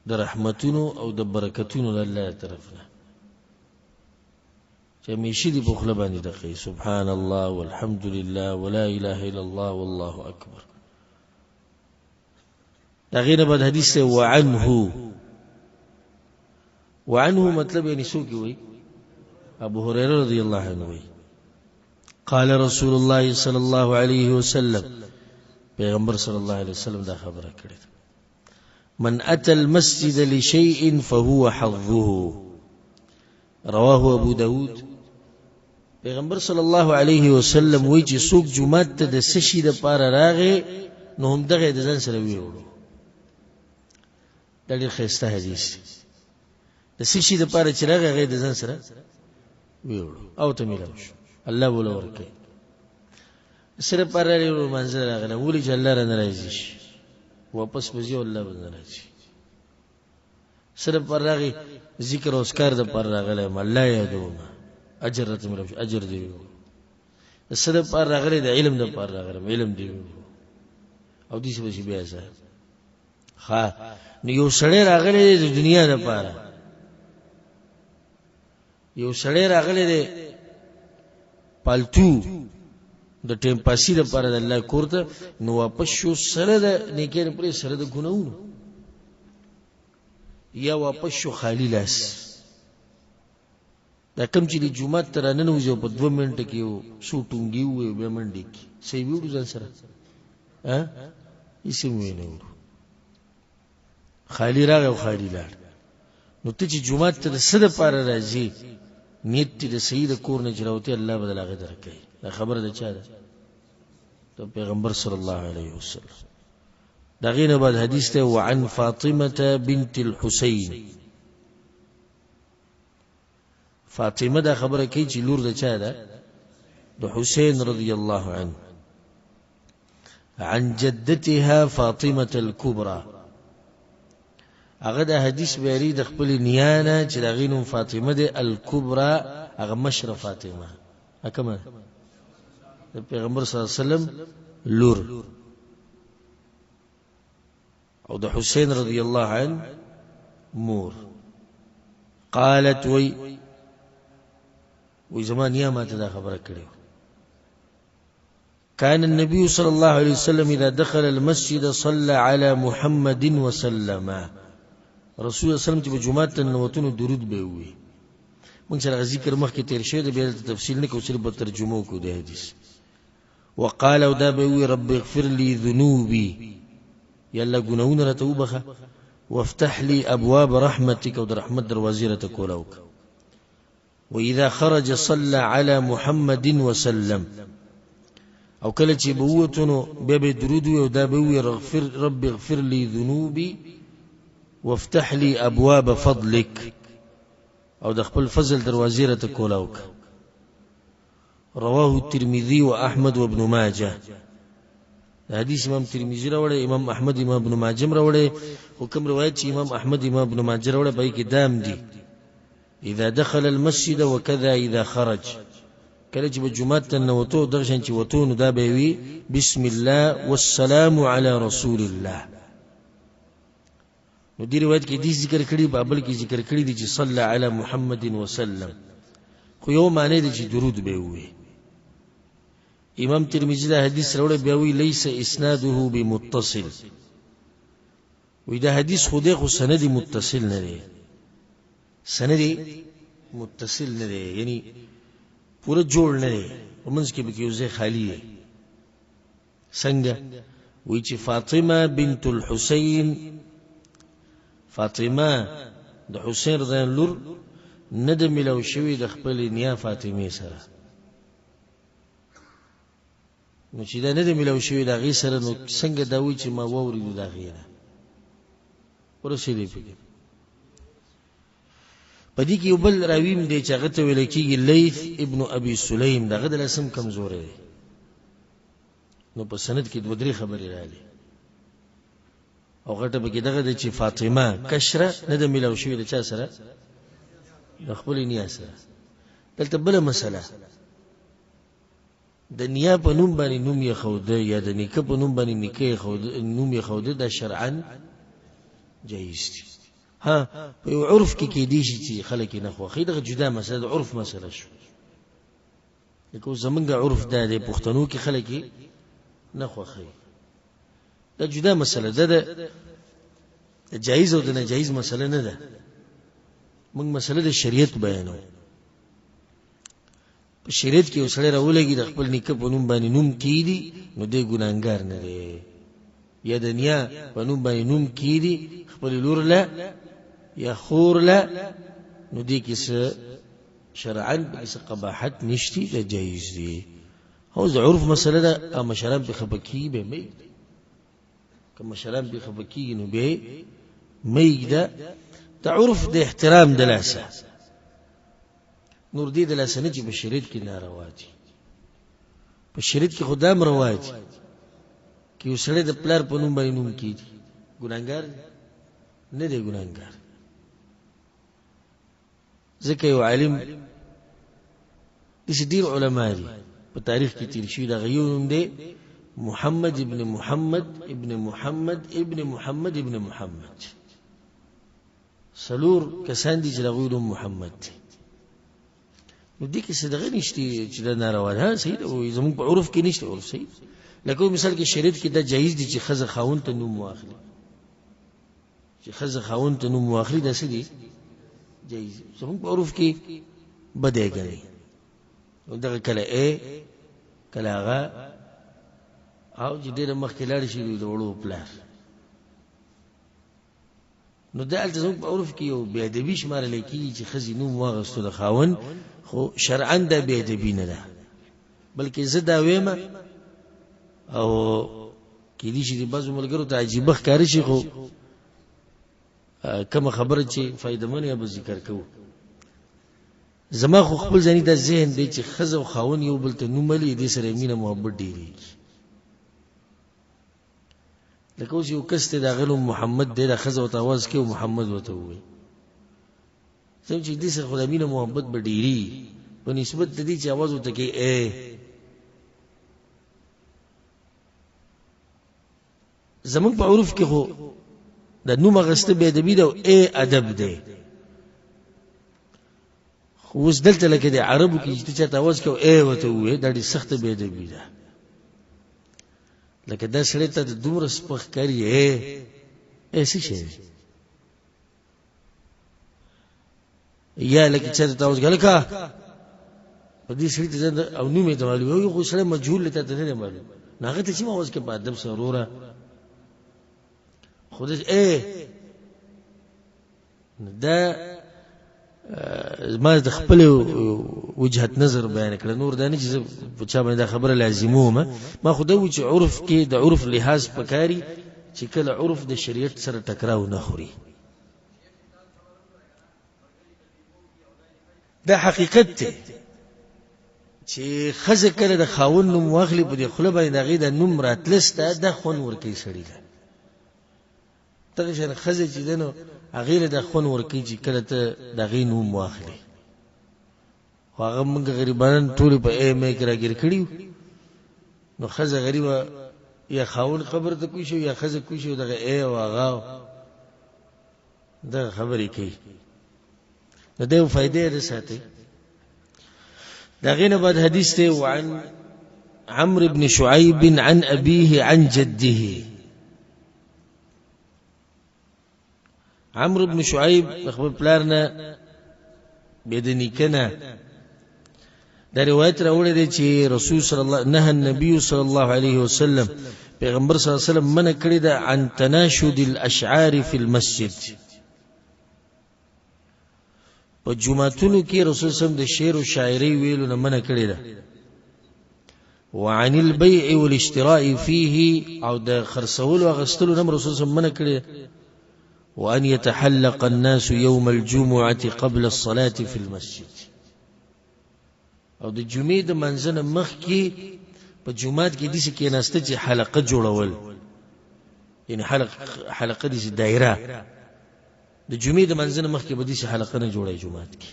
د رحمتونو او د برکتونو د الله طرف نه، چې همیشه دې په خوله باندې دقې سبحان الله والحمد لله ولا اله الا الله والله اکبر. د هغې نه بعد حدیث دی وعنه. وعنه مطلب یعنی څوک وایي؟ ابو هريره رضی الله عنه وایي قال رسول الله صلی الله علیه وسلم، پیغمبر صلی الله علیه وسلم دا خبره کړې ده، من اتى المسجد لشيء فهو حظه. رواه ابو داود. پیغمبر صلی الله علیه وسلم وایي چې څوک جومات ته د څه شي دپاره راغی نو همدغه یې د ځان سره ویوړو. دا ډېر ښایسته حدیث دی. د څه شي دپاره چې راغی هغه یې د ځان سره ویوړو او ته میلاو شو، الله به له ورکوي. څه لپاره راغلی؟ لمانځه راغلی، ولې چې الله رانه راضي شي، واپس به ځي او الله به نه راضي. څه لپاره راغی؟ ذکر او اذکار دپاره راغلی یم، الله یادوم، اجر راته میلاو شو، اجر دې ویوړو. د څه لپاره راغلی؟ د علم دپاره راغلی یم، علم دې ویوړو. او داسې به شي بیا ځه. ښه، نو یو سړی راغلی دی د دنیا دپاره، یو سړی راغلی دی پالتو د ټیم پاسی دپاره د الله کور ته، نو واپس شو سره د نیکۍ نه پرې سره د ګناهونو، یا واپس شو خالی لاس. دا کوم چې د جومات ته راننوځي او په 2 منټه کې یو څو ټونګې ووایي او بیا منډې کړي، څه یې ویوړو ځان سره؟ هېڅ هم ویې نه وړو. خالی راغی او خالی لاړ. نو ته چې جومات ته د څه دپاره راځې، نیت دې د صحیح د کور نه چې راوتی، الله به د هغې درکوي. دا خبره د چا ده؟ د پیغمبر صلی الله علیه وسلم. د هغې نه بعد حدیث دی وعن فاطمة بنت الحسین. فاطمه دا خبره کوي چې لور د چا ده؟ د حسین رضی الله عنه. عن جدتها فاطمة الكبرى. هغه د حدیث بیانوي د خپلې نیا نه چې د هغې نوم فاطمه دی، الکبرى هغه مشره فاطمه کومه د پیغمبر صلی الله علیه وسلم لور او د حسین رضی الله عنه مور. قالت وی وی زما نیا ماته دا خبره کړې، كان النبي صلى الله عليه وسلم إذا دخل المسجد صلى على محمد وسلم. رسول الله صلى الله عليه وسلم چې په جومات ته ننوتو نو درود به ووایي. موږ سره ذکر مخکې تېر شوی دی، بیا دلته تفصیل نه کوو، صرف به ترجمه وکړو د حدیث. وقال او دا به ووایي رب اغفر لي ذنوبي، یا الله ګناهونه راته وبخښه، وافتح لي ابواب رحمتک، او د رحمت دروازې راته کولاو کړه. واذا خرج صلى على محمد وسلم، او کله چې به ووتو نو بیا به درود ووایي او دا به ووایي رب اغفر لي ذنوبي وافتح لي ابواب فضلک، او د خپل فضل دروازې راته کولاو کړه. رواه الترمذي واحمد وابن ماجه. دا حدیث امام ترمذي راوړی، امام احمد، امام ابن ماجه هم راوړی، خو کوم روایت چې امام احمد، امام ابن ماجه راوړی په هغې کې دام دي اذا دخل المسجد وكذا اذا خرج. کله چې به جومات ته ننوتو دغه شان چې وتو نو دا به وي بسم الله والسلام على رسول الله. نو دې روایت کې دې ذکر کړي، په بل کې ذکر کړي دي چې صلی علی محمد وسلم. خو یو معنی دی چې درود به ووایي. امام ترمذی دا حدیث راوړی، بیا وایي لیس اسناده بمتصل، وایي دا حدیث خو دی خو سند متصل نه دی، سند متصل نه دی، یعنی پوره جوړ نه دی، په منځ کې پکې یو ځای خالی دی. څنګه؟ وایي چې فاطمه بنت الحسین، فاطمه د حسین رضی الله لور نه ده ملاو شوې د خپلې نیا فاطمې سره. نو چې دا نه ده ملاو شوې د هغې سره، نو څنګه دا وایي چې ما واورېدو د هغې نه؟ ورسېدې فکر. په دې کې یو بل راوي هم دی چې هغه ته ویل کېږي لیث ابن ابي سلیم، د هغه د لاسه هم کمزوری دی. نو په سند کې دوه درې خبرې راغلې او غټه پکې دغه ده چې فاطمه کشره نه ده میلاو شوې د چا سره؟ د خپلې نیا سره. دلته بله مسله، د نیا په نوم باندې نوم یې ښوده یا د نیکه په نوم باندې نیکه یې ښوده، نوم یې ښوده، دا شرعاً جایز دي. ها په یو عرف کې کېدای شي چې خلک یې نه خوښوي، دغه جدا مسله د عرف مسله شو. لکه اوس زمونږ عرف دا دی پښتنو کې خلک یې نه خوښوي، دا جدا مسله ده، د جایز او د ناجایز مسله نه ده. موږ مسله د شریعت بیانوو. په شریعت کې یو سړی راولګي د خپل نیکه په نوم باندې نوم کیدي، نو دی ګناهګار نه دی، یا د نیا په نوم باندې نوم کیدي خپل لور له یا خور له، نو دې کې څه شرعاً پکې څه قباحت نشتی، دا جایز دی. او د عرف مسله ده، او مشران پرې خفه کېږي بیا مه ږده، که مشران پرې خفه کېږي نو بیا یې مه ږده. د عرف د احترام د لاسه، نور دې د لاسه نه چې په شریعت کې ناروا دي. په شریعت کې خو دا هم روا دي که یو سړی د پلار په نوم باندې نوم کېږي، ګناهګار دی؟ نه دی ګناهګار. ځکه یو عالم، داسې ډېر علما دي په تاریخ کې تېر شوي، دغه یو نوم دی محمد ابن محمد ابن محمد ابن محمد ابن محمد، څلور کسان دي چې د هغوی نوم محمد دی. نو دې کې څه دغه نشته چې دا ناروا ده، صحیح ده، زموږ په عرف کې نشته، عرف صحیح. لکه مثال کې شریعت کې دا جایز دي چې ښځه خاوند ته نوم واخلي، چې ښځه خاوند ته نوم واخلي دا څه دي؟ جایز. زموږ په عرف کې بدی ګڼي، نو دغه کله ای کله هغه، او چې ډېره مخکې لاړ شي د وړو پلار. نو دا هلته زموږ په عرف کې یو بې ادبي شمارل کېږي چې ښځې نوم واغستو د خاوند، خو شرعاً دا بې ادبي نه ده، بلکې زه دا وایم او کېدای شي د بعضو ملګرو ته عجیبه ښکاره شي، خو کومه خبره چې فایدهمنه یې به ذکر کوو. زما خو خپل ځاني دا ذهن دی چې ښځه او خاوند یو بل ته نوم لري، دې سره مینه محبت ډېرېږي. لکه اوس یو کس دی د هغه نوم محمد دی، دا ښځه ورته اواز کوي محمد ورته ووایي، څنګه چې دې سره خو د مینه محبت به ډېرېږي په نسبت د دې چې اواز ورته کوي ای. زمونږ په عرف کې خو د نوم اخیسته بې ادبي ده او ای ادب دی. خو اوس دلته لکه د عربو کې چې ته چاته اواز کوې ای ورته ووایې، دا ډېر سخته بې ادبي ده. لکه دا سړی ته د دومره سپک ښکاري، ای ای څه شی دی؟ یا لکه چاته ته اواز کوې لکه په دې سړي ته ځان او نوم یې ته معلوم وي، خو سړی مجهول دی، تا ته نه دی معلوم، نو هغه ته چې اواز کوې په ادب سره وروره، خو داسې ای دا ما د خپل وجهت نظر بیان کړ، نور دا نه چې زه په چا باندې دا خبره لازموم. ما خو دا و چې عرف کې د عرف لحاظ پکاري چې کله عرف د شریعت سره ټکراو نه خوري. دا حقیقت دی چې ښځه کله د خاوند نوم واخلي په دې خوله باندې د هغې د نوم راتله سته، دا خوند ورکوي سړي له. دغه شان ښځه چې ده نو هغې له دا خوند ورکوي چې کله ته د هغې نوم واخلې. خو هغه موږ غریبانان ټولې په ای مې کې راګیر کړي، نو ښځه غریبه یا خاوند قبر ته کوی شو یا ښځه کوی شو، دغه ای او هغه دغه خبرې کوي. نو دا یو فایده یې ساتي. دا غینه بعد حدیث ته، وعن عمرو بن شعيب عن أبيه عن جده. عمرو بن شعيب خپل پلار نه بیا د نیکه نه دا روایت راوړی دی چې رسول صلی الله نه النبي صلی الله علیه وسلم، پیغمبر صلی الله علیه وسلم منع کړی ده عن تناشد الاشعار فی المسجد. په جمعتونو کې رسول صلی الله علیه وسلم د شعر او شاعري ویلو نه منع کړی ده، وعن البيع والاشتراء فيه، او د خرڅولو اغستلو نه رسول صلی الله علیه وسلم منع کړی ده، وأن يتحلق الناس يوم الجمعة قبل الصلاة في المسجد. او د جمعې د منځنه مخکې په جمعات کې داسې کېناسته چې حلقه جوړول، یعنی حلقه داسې دایره، د جمعې د منځنه مخکې به داسې حلقه نه جوړوي جومات کې.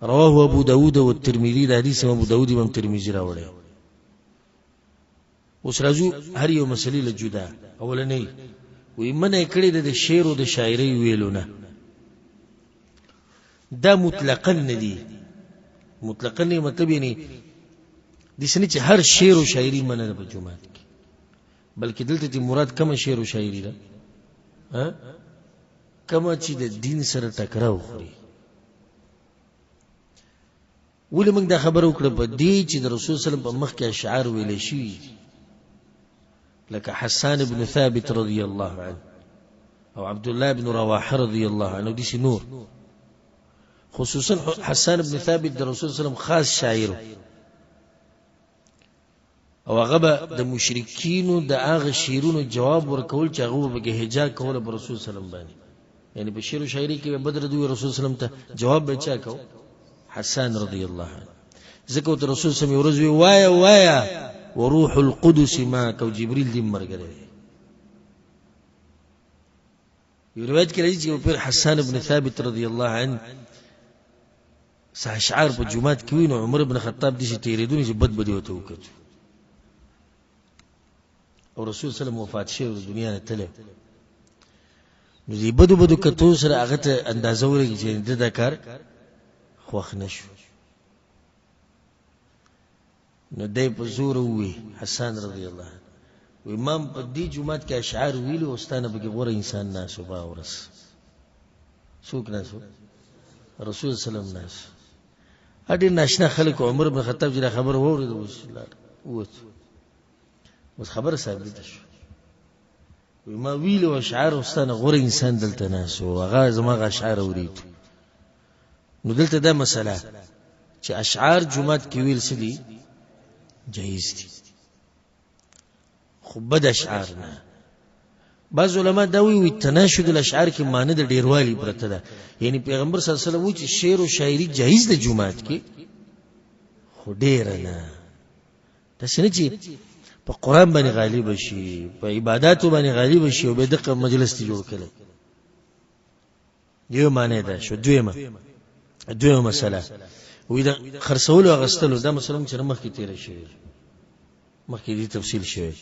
رواه ابو داود او الترمذي. د حدیث ابو داود امام ترمذي راوړی. اوس راځو هر یو مسلې له جدا. اولنۍ وی منع کړې ده د شعر او د شاعرۍ ویلو نه، دا مطلقا نه دي. مطلقا نه مطلب یعنی داسې نه چې هر شعر او شاعري منع ده په جومات کې، بلکې دلته چې مراد کومه شعر او شاعري ده، کومه چې د دین سره ټکراو خوري. ولې موږ دا خبره وکړه؟ په دې چې د رسول صلی الله علیه وسلم په مخ کې اشعار ویلی شوي، لکه حسان بن ثابت رضی الله عنه او عبد الله بن رواحه رضی الله عنه داسې نور. خصوصا حسان بن ثابت د رسول صلی الله علیه وسلم خاص شاعر، او هغه به د مشرکینو د هغه شعرونو جواب ورکول چې هغه به پکې هجا کوله پر رسول صلی الله علیه وسلم باندې، یعنی په شعر و شاعري کې به بدر دوی رسول صلی الله علیه وسلم ته جواب به چا کو؟ حسان رضی الله عنه. ځکه ورته رسول صلی الله علیه وسلم یو ورځ وی وایه وایه وروح القدس معک، او جبریل دې ملګری دی. یو روایت کې راځي چې یو پیر حسان بن ثابت رضی الله عنه څه اشعار په جومات کې وي، نو عمر بن خطاب داسې تېرېدونی چې بد بدې ورته وکتو، او رسول صلی الله علیه وسلم وفات شوی د دنیا نه تللی، نو دې بدو بدو کتو سره هغه ته اندازه ولګي چې د دا کار خوښ نه شو. نو دی په زور ووی حسان رضی الله عنه، وی امام په دې جومات کې اشعار ویلي او ستا نه پکې غوره انسان ناست و. په ورځ څوک ناست و؟ رسول صلی الله علیه وسلم ناست و. ډېر ناشنا خلک. عمر بن خطاب چې دا خبره واورېده اوس لاړ ووت، اوس خبره ثابته شوه. وی ما ویلي او اشعار او ستا نه غوره انسان دلته ناست و، هغه زما هغه اشعار اورېدو. نو دلته دا مسله چې اشعار جومات کې ویل څه دي؟ جایز دي، خو بد اشعار نه. بعض علما دا وایي، وایي تناشد الاشعار کې معنی د ډیروالي پرته ده، یعنی پیغمبر صلی الله علیه وسلم وایي چې شعر او شاعري جایز ده جومات کې، خو ډیره نه، داسې نه چې په قرآن باندې غالب شي، په عباداتو باندې غالب شي او بیا دغه مجلس ته جوړ کړي. یو معنی ده شو. دویمه مسله وی د خرڅولو اغستلو، دا مسله موږ سره مخکې تېره شوې، مخکې دې تفصیل شوی.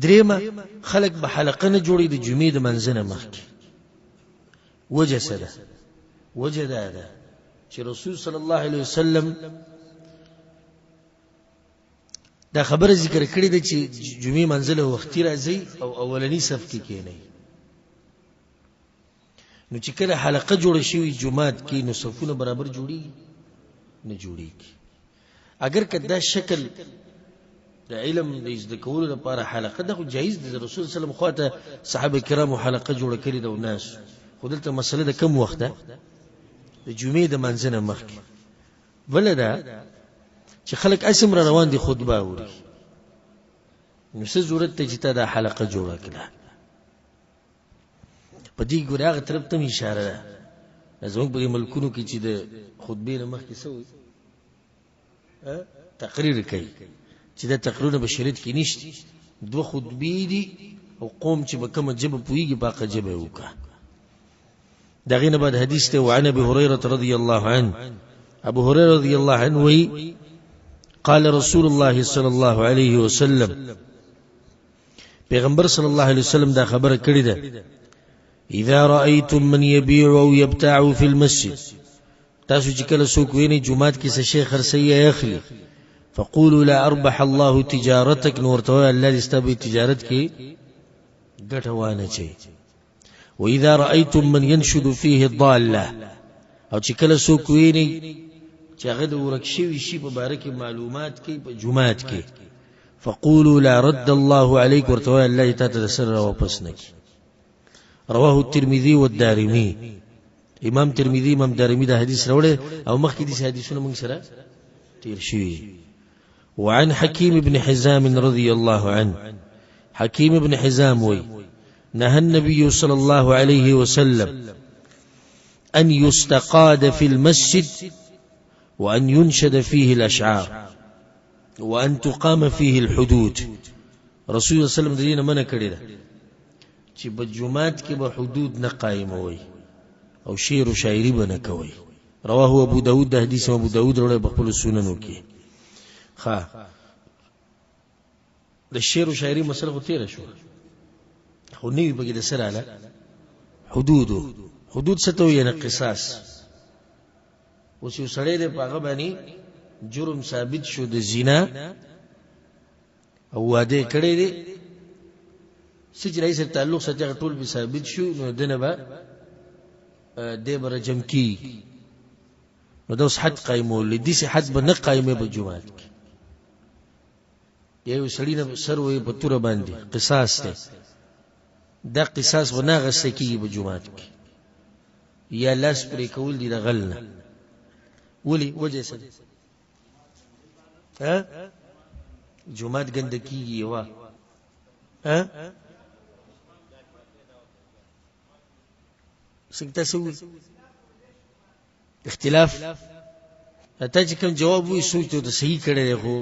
درېیمه، خلک به حلقه نه جوړوي د جمعې د منځنه مخکې. وجه څه ده؟ وجه دا ده چې رسول صلی الله علیه وسلم دا خبره ذکر کړې ده چې جمعې منزله وختي راځي او اولنی صف کې کېنئ. نو چې کله حلقه جوړه شوي جومات کې، نو صفونه برابر جوړیږي نه جوړیږي. اگر که دا شکل د علم د زده کولو لپاره حلقه ده خو جایز ده، رسول صلی الله علیه وسلم خواته صحابه کرامو حلقه جوړه کړې ده او ناس، خو دلته مسله د کم وخت ده، د جمعې د منځنه مخکې. بله ده چې خلک اسم را روان دي خطبه اوري، نو څه ضرورت دی چې تا دا حلقه جوړه کړه؟ په دې ګورې هغه طرف ته هم اشاره ده. زموږ په دې ملکونو کې چې د خطبې نه مخکې څه وایي؟ تقریر کوي، چې دا تقریرونه په شریعت کې نشته. دوه خطبې دي او قوم چې په کومه ژبه پوهېږي په هغه ژبه یې وکړه. د هغې نه بعد حدیث دی، وعن ابي هريرة رضي الله عنه، ابو هريره رضي الله عنه وی قال رسول الله صلى الله عليه وسلم، پیغمبر صلی الله علیه وسلم دا خبره کړې ده، اذا رايتم من يبيع او يبتاع في المسجد، تاسو چې کله څوک وینئ جومات کې څه شی خرڅوي یا اخلي، فقولوا لا اربح الله تجارتک، نو ورته وایه الله دې ستا په تجارت کې ګټه وانه چوي. واذا رايتم من ينشد فيه ضاله، او چې کله څوک ویني چې هغه د ورک شوي شي په باره کې معلومات کوي په جومات کې، فقولوا لا رد الله عليك، ورته وایه الله دې تا ته د سره راواپس نه کړي. رواه الترمذي والدارمي، امام ترمذي امام دارمي دا حدیث راوړی او مخکې دې حدیثونه موږ سره تیر شوي. وعن حكيم بن حزام رضي الله عنه، حكيم بن حزام وي نهى النبي صلى الله عليه وسلم أن يستقاد في المسجد وأن ينشد فيه الأشعار وأن تقام فيه الحدود. رسول الله صلى الله عليه وسلم دینه منع کړی ده چې په جومات کې به حدود نه قایموي او شعر او شاعري به نه کوي. رواه ابو داود، د حدیث ابو داود راوړی په خپلو سننو کې. ښه، د شعر او شاعري مسله خو تېره شوه، خو نوي پکې د څه راله؟ حدودو. حدود څه ته وایي؟ یعنې قصاص. اوس یو سړی دی، په هغه باندې جرم ثابت شو د زنا او واده یې کړی دی، څه چې له سره تعلق ساتي هغه ټول به ثابت شو، نو دنه به دی به رجم کېږي. نو دا اوس حد قایمول دي، داسې حد به نه قایموي په جومات کې. یو سړي نه سر وایي په توره باندې قصاص دی، دا قصاص به نه اخیستی کېږي په جومات کې. یا لاس پرې کول دي د غل نه، ولې؟ وجه یې څه ده؟ ها؟ جومات ګنده کېږي یوه، ها؟ څنګه تاسو اختلاف ته چې کوم جواب وي سوچ ته صحیح کړی دی، خو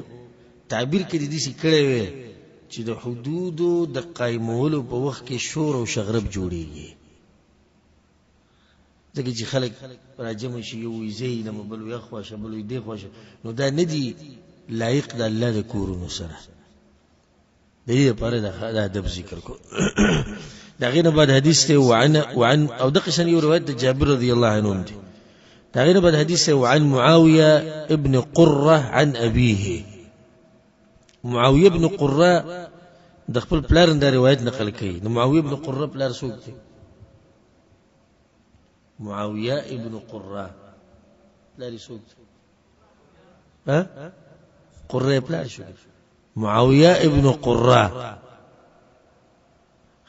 تعبیر کې دې داسې کړی وی چې د حدودو د قایمولو په وخت کې شور او شغرب جوړیږي، ځکه چې خلک راجمع شي، یو وایي زه یې یم، بل وایي اخوا شه، بل وایي دې خوا شه، نو دا نه دي لایق د الله د کورونو سره. د دې لپاره د ادب ذکر کو. د هغې نه بعد حدیث دی وعن او دغه شان یو روایت د جابر رضی الله عنه هم دی. د هغې نه بعد حدیث دی وعن معاویه ابن قره عن ابیه. معاویه ابن قره د خپل پلار نه دا روایت نقل کوي. نو معاویه ابن قره پلار څوک دی؟ معاویه ابن قره پلار یې څوک دی؟ ها؟ قره پلار شو. معاویه ابن قره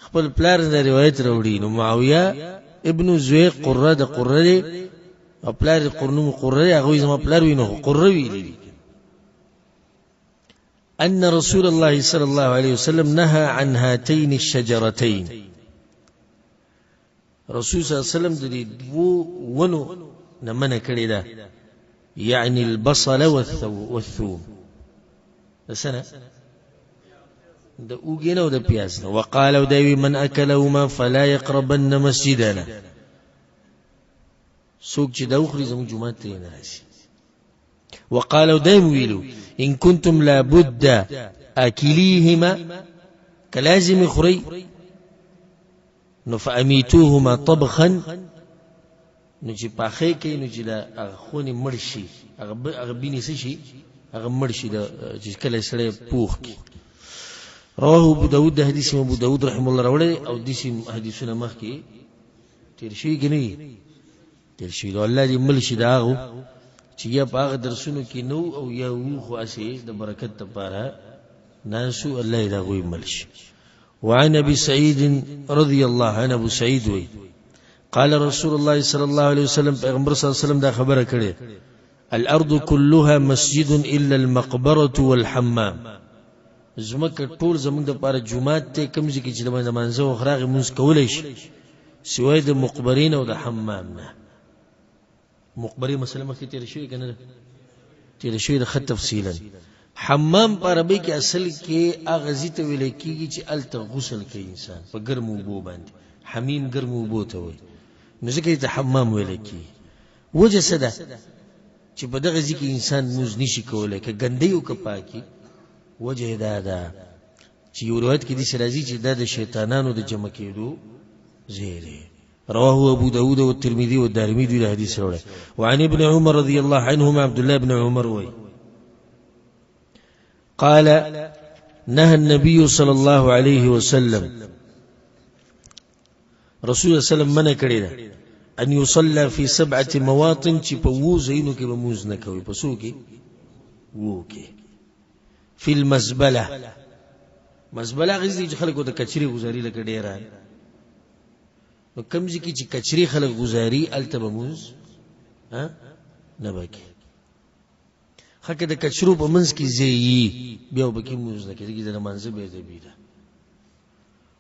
خپل پلار نه روایت راوړي. نو معاویه ابن زوی قره د قره دی او پلار یې قرنوم قره دی، هغه زما پلار وي، نو قره ویلي دي. أن رسول الله صلى الله عليه وسلم نهى عن هاتين الشجرتين. رسول صلی الله علیه وسلم د دې دوو ونو نه منع کړې ده، یعنی البصل والثوم. د څه نه؟ د اوږې نه او د پیاز نه. وقال او دی وی من اکلهما فلا یقربن مسجدنا، څوک چې دا وخوري زموږ جومات ته یې نه راشي. وقال او دی ویلو ان کنتم لابد اکلیهما، که لازم خورئ نو فامیتوهما طبخا، نو چې پاخې کوي نو چې دا هغه خونې مړ شي، هغه بینې څه شي، هغه مړ شي چې کله سړی پوخ کړي. رواه ابو داود، د حدیث ابو داود رحمه الله راوړی او داسې حدیثونه مخکې تېر شوي که نه دي؟ تېر شوي. نو الله دې مل شي د هغو چې یا په هغه درسونو کې نه او یا وو، خو هسې د برکت لپاره ناست وو، الله دې د هغوی مل شي. وعن ابي سعيد رضي الله عنه، ابو سعيد وی قال رسول الله صلى الله عليه وسلم، پیغمبر صلی الله علیه وسلم دا خبره کړې، الارض كلها مسجد الا المقبره والحمام. زمکه ټول زمونږ د پاره جمعات ته کوم ځای کې چې د مانځه وخت راغی مونځ کولی شي، سوای د مقبرې نه او د حمام نه. مقبرې مسله مخکې تېره شوې که نه ده؟ تېره شوې ده ښه تفصیلا. حمام په عربۍ کې اصل کې هغه ځای ته ویل کېږي چې هلته غسل کوي انسان په ګرمو اوبو باندې، حمیم ګرمو اوبو ته وایي، نو ځکه یې ته حمام ویل کېږي. وجه څه ده چې په دغه ځای کې انسان لمونځ نشي کولی، که ګندۍ او که پاکي؟ وجه یې دا ده چې یو روایت کې داسې راځي چې دا د شیطانانو د جمع کېدو ځای دی. رواه ابو داود والترمذي والدارمي دوی حدیث راوړی. وعن ابن عمر رضی الله عنهما، عبد الله ابن عمر وای، قال نهى النبي صلى الله عليه وسلم، رسول الله صلی الله علیه وسلم منع کړی ده، ان يصلى في سبعه مواطن، چې په وو ځایونو کې به مونځ نه کوي. په څو کې؟ وو کې. فی المزبله، مزبله هغه ځای چې خلکو د کچرې گزاري لکه ډېره، نو کوم ځای کې چې کچرې خلک گزاري هلته به مونځ نه به کوي. ښه که د کچرو په منځ کې ځای یي بیا به پکې مونځ نه کوي، ځکه د لمانځه بې ادبي ده.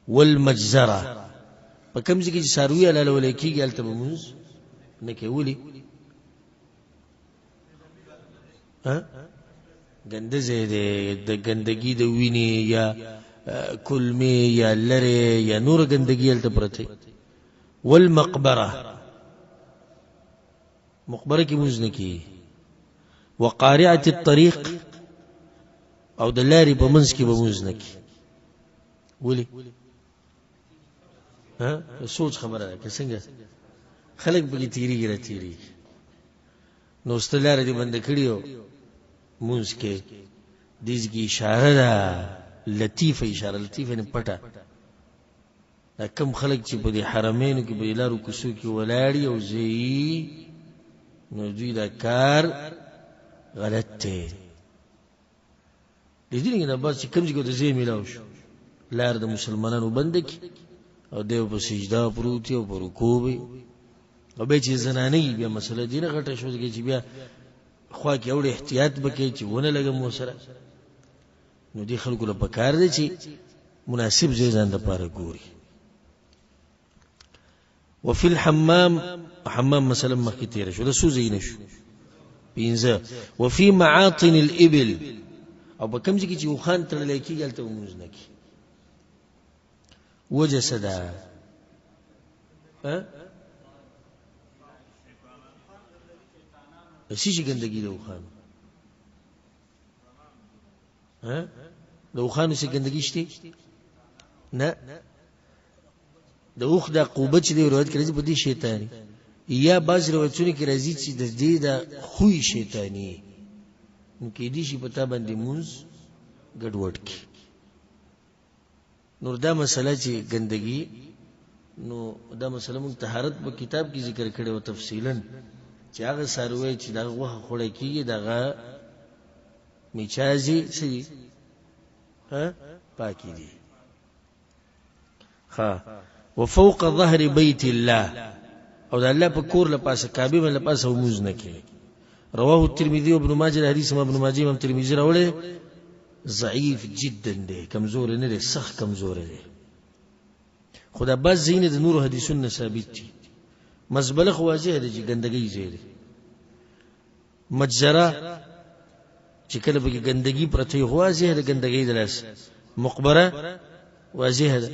والمجزره، په کوم ځای کې چې څاروي حلالول کېږي هلته به مونځ نه کوي. ولې؟ ګنده ځای دی، د ګندګي د وینې یا کلمې یا لرې یا نوره ګندګي هلته پرته. والمقبره، مقبره کې مونځ نه کېږي. وقارعة الطريق، او د لارې په منځ کې به مونځ نه کېږي. ولې؟ ها سوچ خبره ده که څنګه؟ خلک پکې تېرېږي را تېرېږي، نو ستا لاره دې بنده کړي او مونځ کې. دې کې اشاره ده، لطیفه اشاره، لطیفه نه پټه. دا کم خلک چې په دې حرمینو کې په دې لارو کوڅو کې ولاړ او ځي، نو دوی دا کار غلط دی. لیدلي نه بس چې کوم ځای کې د ځای میلاو شو، لار د مسلمانانو بنده کی او دی په سجده پروت او په رکوع وي، او بیا چې زنانه یي بیا مسله دې نه غټه شو چې بیا خوا کې اوړي احتیاط وکړي چې ونه لګم وسره. نو دې خلکو له پکار دی چې مناسب ځای ځان دپاره ګوري. وفي الحمام، حمام مثلا مخکې تېره شو، د څو ځایونه شو؟ پنځه. وفي معاطن الإبل، او په کوم ځای کې چې اوښان تړلی کېږي هلته به لمونځ نه کوي. وجه څه ده؟ څه شي ګندګي د اوښانو؟ د اوښانو څه ګندګي شته؟ نه، د اوښ دا قوبه چې دی روایت کې راځي په دې شیطاني، یا بعض روایتونو کې راځي چې د دې د خوی شیطاني، نو کېدی شي په تا باندې مونځ ګډوډ کړي. نور دا مسله چې ګندګي، نو دا مسله موږ طهارت په کتاب کې ذکر کړې او تفصیلا چې هغه څاروی چې دغه غوښه خوړی کېږي دغه میچازې څه دي؟ پاکې دي. ها وفوق ظهر بيت الله، او د الله په کور لپاسه کعبه باندې لپاسه وموز نه کوي. رواه الترمذي وابن ماجه، حدیث ابن ماجه امام ترمذي راوړی، ضعیف جدا دی، کمزور نه دی، سخت کمزور دی. خو دا بعض ځایونه د نورو حدیثونو نه ثابت دي. مزبله خو واضح ده چې ګندګۍ ځای دی. مجزره چې کله پکې ګندګي پرته وي خو واضح ده ګندګۍ د لاس. مقبره واضح ده.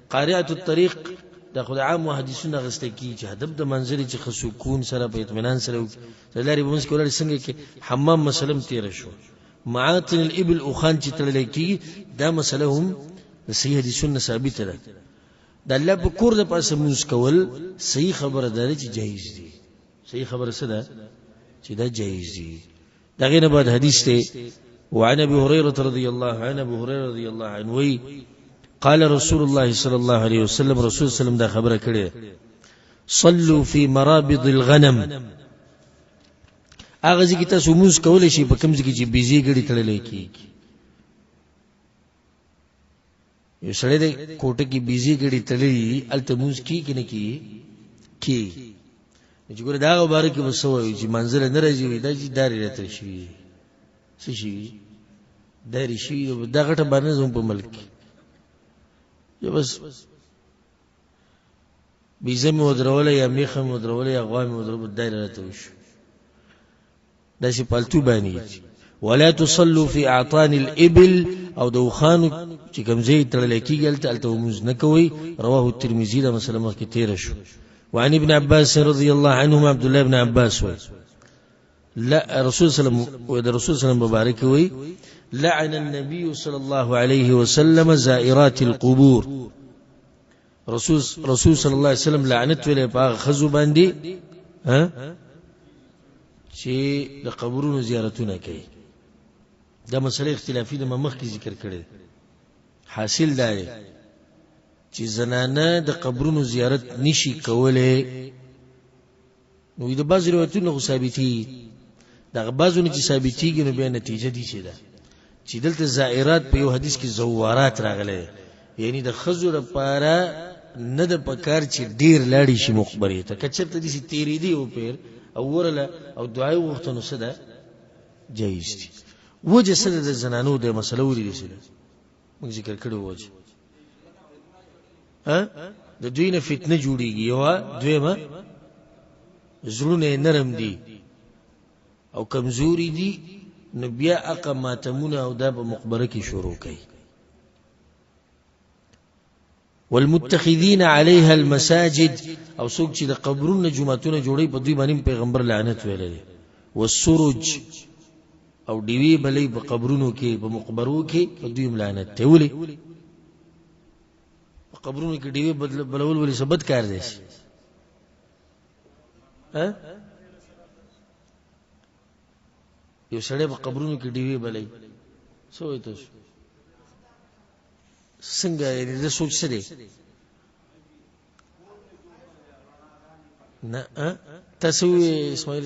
قارعة الطریق دا خو د عامو حدیثونو اخیستی کېږي چې هدف د منظرې چې ښه سکون سره په اطمینان سره وکړي، د لارې په منځ کې ولاړ څنګه کې. حمام مسله هم تېره شوه. معاطن الابل، اوښان چې تړلی کېږي، دا مسله هم د صحیح حدیثونو نه ثابته ده. د الله په کور د پاسه لمونځ کول صحیح خبره ده چې جایز دي. صحیح خبره څه ده؟ چې دا جایز دي. د هغې نه بعد حدیث دی، وعن ابي هريره رضي الله عنه، ابو هريره رضي الله عنه وی، قال رسول الله صلى الله عليه وسلم، رسول صلی الله علیه وسلم دا خبره کړې، صلوا في مرابض الغنم، هغه ځای کې تاسو لمونځ کولی شئ په کوم ځای کې چې بیزې ګړي تړلی کېږي. یو سړی دی کوټه کې بیزې ګړي تړلي دي، هلته لمونځ کېږي که نه کېږي؟ کېږي. نو چې ګوره د هغه باره کې به څه وایو چې منزله نه راځي، وایي دا چې دارې راته شوي دي، څه شوي دي؟ دارې شوي دي. دا غټه باره نه زموږ په ملک کې، یو بس بیزه مې ودروله یا میخه مې ودروله یا غوا مې ودروله، دارې راته وشو، داسې پالتو باندې. ولا تصلوا في اعطان الابل، او د اوښانو چې کوم ځای تړلی کېږي هلته هلته لمونځ نه کوئ. رواه الترمذي، دا مسله مخکې تېره شو. وعن ابن عباس رضي الله عنهما، عبد الله ابن عباس وایي، لا رسول صلی الله علیه وسلم، رسول صلی الله مبارک وایي، لعن النبي صلى الله عليه وسلم زائرات القبور. رسول صلی الله علیه وسلم لعنت ویلی په هغه ښځو باندې چې د قبرونو زیارتونه کوي. دا مسله اختلافي ده، ما مخکې ذکر کړې. حاصل دا دی چې زنانه د قبرونو زیارت نشي کولی. نو د بعض روایتونو خو ثابتي، دغه بعضو نه چې ثابتېږي نو بیا نتیجه دي چې ده چې دلته زائرات په یو حدیث کې زوارات راغلی، یعنی د ښځو لپاره نه د پکار چې ډېر لاړې شي مقبرې ته. که چېرته داسې تېرېدې یو پېر او ورله او دعا یې وغوښته نو څه ده؟ جایز دي. وجه څه ده د زنانو د مسله ولې داسې ده؟ موږ ذکر کړې وجه د دوی نه فتنه جوړیږي. یوه دویمه زړونه یې نرم دي او کمزوري دي، نو بیا هغه ماتمونه او دا په مقبره کې شروع کوي. والمتخذین علیها المساجد، او څوک چې د قبرونو جوماتونه جوړوي په دوی باندې پیغمبر لعنت ویلی دی. والسرج، او ډیوې بلې په قبرونو کې په مقبرو کې په دوی هم لعنت دی. ولې په قبرونو کې ډیوې بلول ولې څه بد کار دی؟ یو سړی په قبرونو کې ډیوې بلوي، څه وایي تاسو؟ څنګه یعنې د سوچ څه دی؟ نه تاسو اسماعیل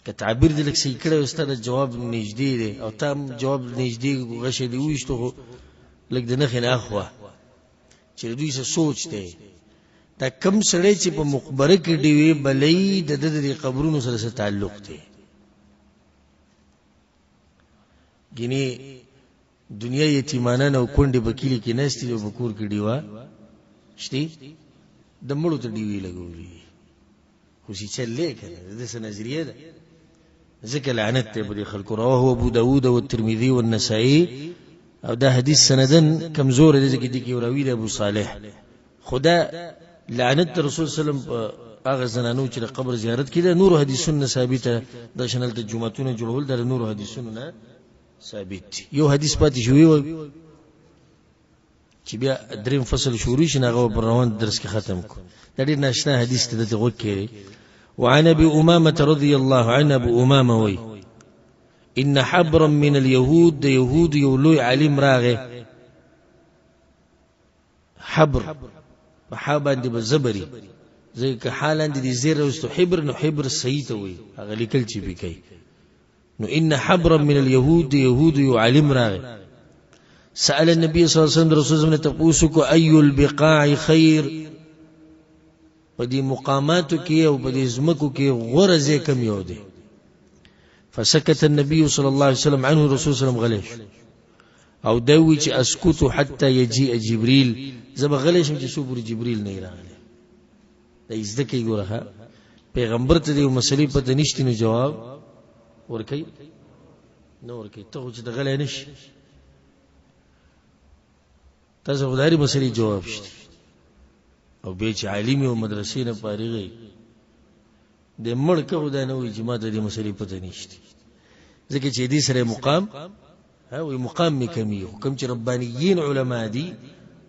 که تعبیر دې لږ صحیح کړی ستا د جواب نږدې دی او تا هم جواب نږدې غشی دې وویشتو، خو لږ د نښې نه اخوا چې د دوی څه سوچ دی. دا کم سړی چې په مقبره کې ډیوې بلوي د ده د دې قبرونو سره څه تعلق دی؟ ګینې دنیا یتیمانان او کونډې په کلي کې ناستې دي او په کور کې ډیوه شته، د مړو ته ډیوې لګولې دي. خو چې چل دی که نه، د ده څه نظریه ده، ځکه لعنت دی په دې خلکو. رواه ابو داود او الترمذي والنسائي. او دا حدیث سندن کمزور دی، ځکه دې کې یو راوي دی ابو صالح. خو دا لعنت د رسول صلی الله علیه وسلم په هغه زنانو چې د قبر زیارت کړي، نورو حدیثونو نه ثابته ده. شان هلته جوماتونه جوړول دا د نورو حدیثونو نه ثابت دي. یو حدیث پاتې شوی وایي چې بیا دریم فصل شروع شي، هغه پر روان درس کې ختم کو. دا ډېر ناشنا حدیث ته دته غوږ کړي. وعن ابي امامه رضي الله عنه، ابو امامه وی ان حبرا من اليهود، د يهود یو لوی عالم راغی. حبر په حا باندې به زبري، ځکه حا لاندې دي زیر راوستو حبر، نو حبر صحیح ته وایي هغه لیکل چې پې کوي. نو ان حبرا من اليهود، يهود یو عالم راغی، سأل النبي صلی الله علیه وسلم، رسول الله تپوس کو ای البقاع خیر، په دې مقاماتو کې او په دې ځمکو کې غوره ځای کوم یو دی؟ فسكت النبي صلى الله عليه وسلم عنه، رسول صلی الله علیه وسلم غلی شو او دا وی چې اسکت حتی یجیء جبریل، زه به غلی شم چې څو پورې جبریل نه راغلی. دا یې زده کوي. ګوره پیغمبر ته د یو مسلې پته نشته نو جواب ورکوي نه ورکوي. ته خو چې د غلی نه شي، تاسو خو د هرې مسلې جواب شته. او بیا چې عالم او مدرسې نه فارغ د مړ که خو دا نه وایي چې ما ته دې مسلې پته نشته، ځکه چې دې سره مقام ها وایي مقام مې کمېږي. خو کوم چې ربانیین علما دي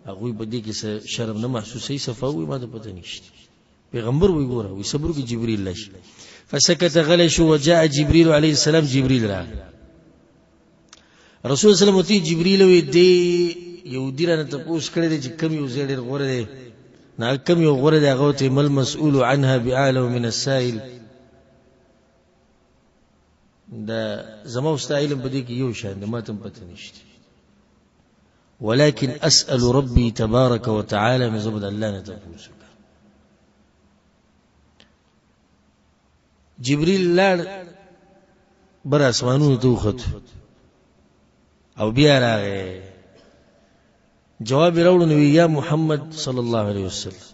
هغوی په دې کې څه شرم نه محسوسوي، صفا وایي ما ته پته نشته. پیغمبر وایي ګوره وایي صبر وکړي جبریل راشي. فسکت غلی شو، وجاء جبریل علیه السلام، جبریل راغی. رسول الله صلی الله جبريل وی دی یهودي رانه تپوس کړی دی چې کوم یو ځای ډېر غوره دی، نو کوم یو غوره دی هغه ورته ما المسؤول عنها باعلم من السائل. دا زما او ستا علم په دې کې یو شان دی، ما ته هم پته نشته. ولكن أسأل ربي تبارك وتعالى، نو زه به د الله نه تپوس وکړم. جبريل لاړ بر اسمانونو ته وخت او بیا راغی، جواب یې راوړو نو یا محمد صلی الله علیه وسلم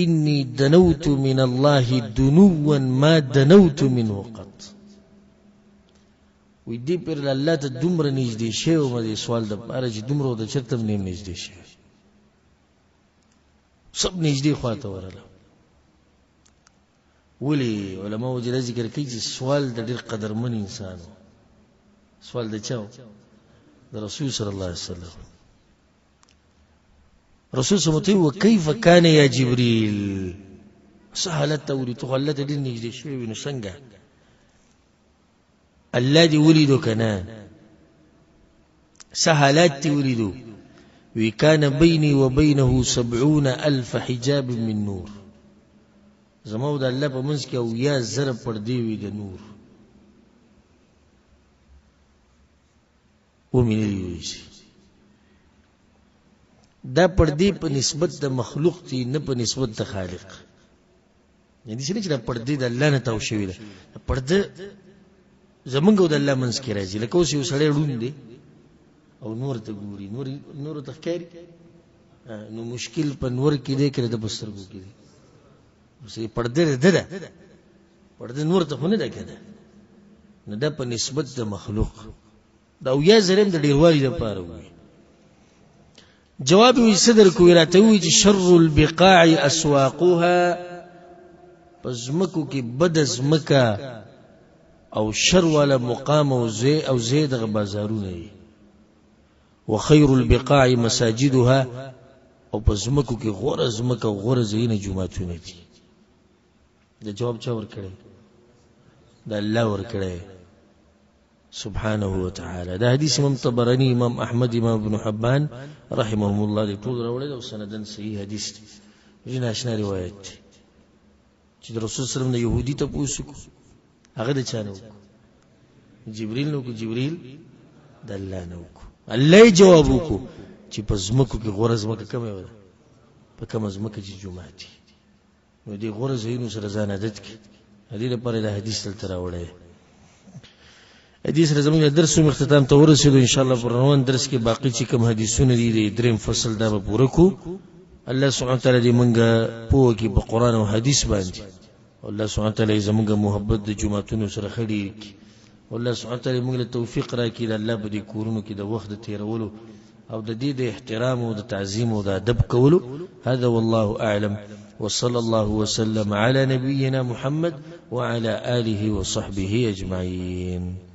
انی دنوت من الله دنوا ما دنوت منه قط. وی دې پر الله ته دومره نږدې شوی وم دې سوال د پاره چې دومره ورته چېرته هم نه یم نږدې شوی، سب نږدې خواته ورغلم. ولې علماو چې ذکر کوي چې سوال د ډېر قدرمن انسان و، سوال د چا و؟ د رسول صلی الله علیه وسلم. رسول صلی الله علیه وسلم وکيف کان یا جبريل، څه حالت ته ولید؟ ته خو الله ته ډېر نږدې شوی وي، نو څنګه الله دې ولیدو که نه؟ څه حالات دې ولیدو؟ وی کان بیني وبینه 70,000 حجاب من نور، زما او د الله په منځ کې 70,000 پردې وي د نور. ومې نه دي ویلي دا پردې په نسبت د مخلوق دي، نه په نسبت د خالق. یعنې داسې نه چې دا پردې د الله نه تاو شوې ده، پرده زمونږ او د الله منځ کې راځي. لکه اوس یو سړی ړوند دی او نور ته ګوري، نور ته ښکاري، نو مشکل په نور کې دی که د په سترګو کې دی؟ اوس یې پرده د ده ده، پرده نور ته خو نه ده که نه، نو دا په نسبت د مخلوق دا 70,000 هم د ډېروالي لپاره وي. جواب وی صدر کوی راته وی چې شر البقاع اسواقها، په ځمکو کې بده ځمکه او شر والا مقام او ځای او ځای دغه بازارونه دي. وخیر البقاع مساجدها، او په ځمکو کې غوره ځمکه او غوره ځایونه جوماتونه دي. د جواب چا ورکړی؟ د الله ورکړی سبحانه وتعالى. دا حدیث امام طبراني، امام احمد، امام ابن حبان رحمهم الله دې ټول راوړی او سندن صحیح حدیث دی. ډېر ناشنا روایت دی چې د رسول صلی الله علیه وسلم د یهودي ته پوس وکړو، هغه د چا نه وکړو؟ جبریل نه وکړو، جبریل د الله نه وکړو. الله یې جواب وکړو چې په ځمکو کې غوره ځمکه کومه ده؟ په کومه ځمکه چې جومات وي. نو دې غوره ځایونو سره ځان عادت کړي، د دې لپاره دا حدیث دلته راوړی. حدیث سره زموږ درس هم اختتام ته ورسېدو. ان شاء الله په روان درس کې باقي چې کوم حدیثونه دي د دریم فصل دا به پوره کړو. الله سبحانه وتعالی دې موږ پوه کړي په قرآن او حدیث باندې. الله سبحانه وتعالی زموږ محبت د جوماتونو سره ښه ډېر کړي. الله سبحانه وتعالی موږ له توفیق راکړي د الله په دې کورونو کې د وخت د تېرولو او د دې د احترام او د تعظیم او د ادب کولو. هذا والله اعلم، وصلى الله وسلم على نبينا محمد وعلى آله وصحبه أجمعين.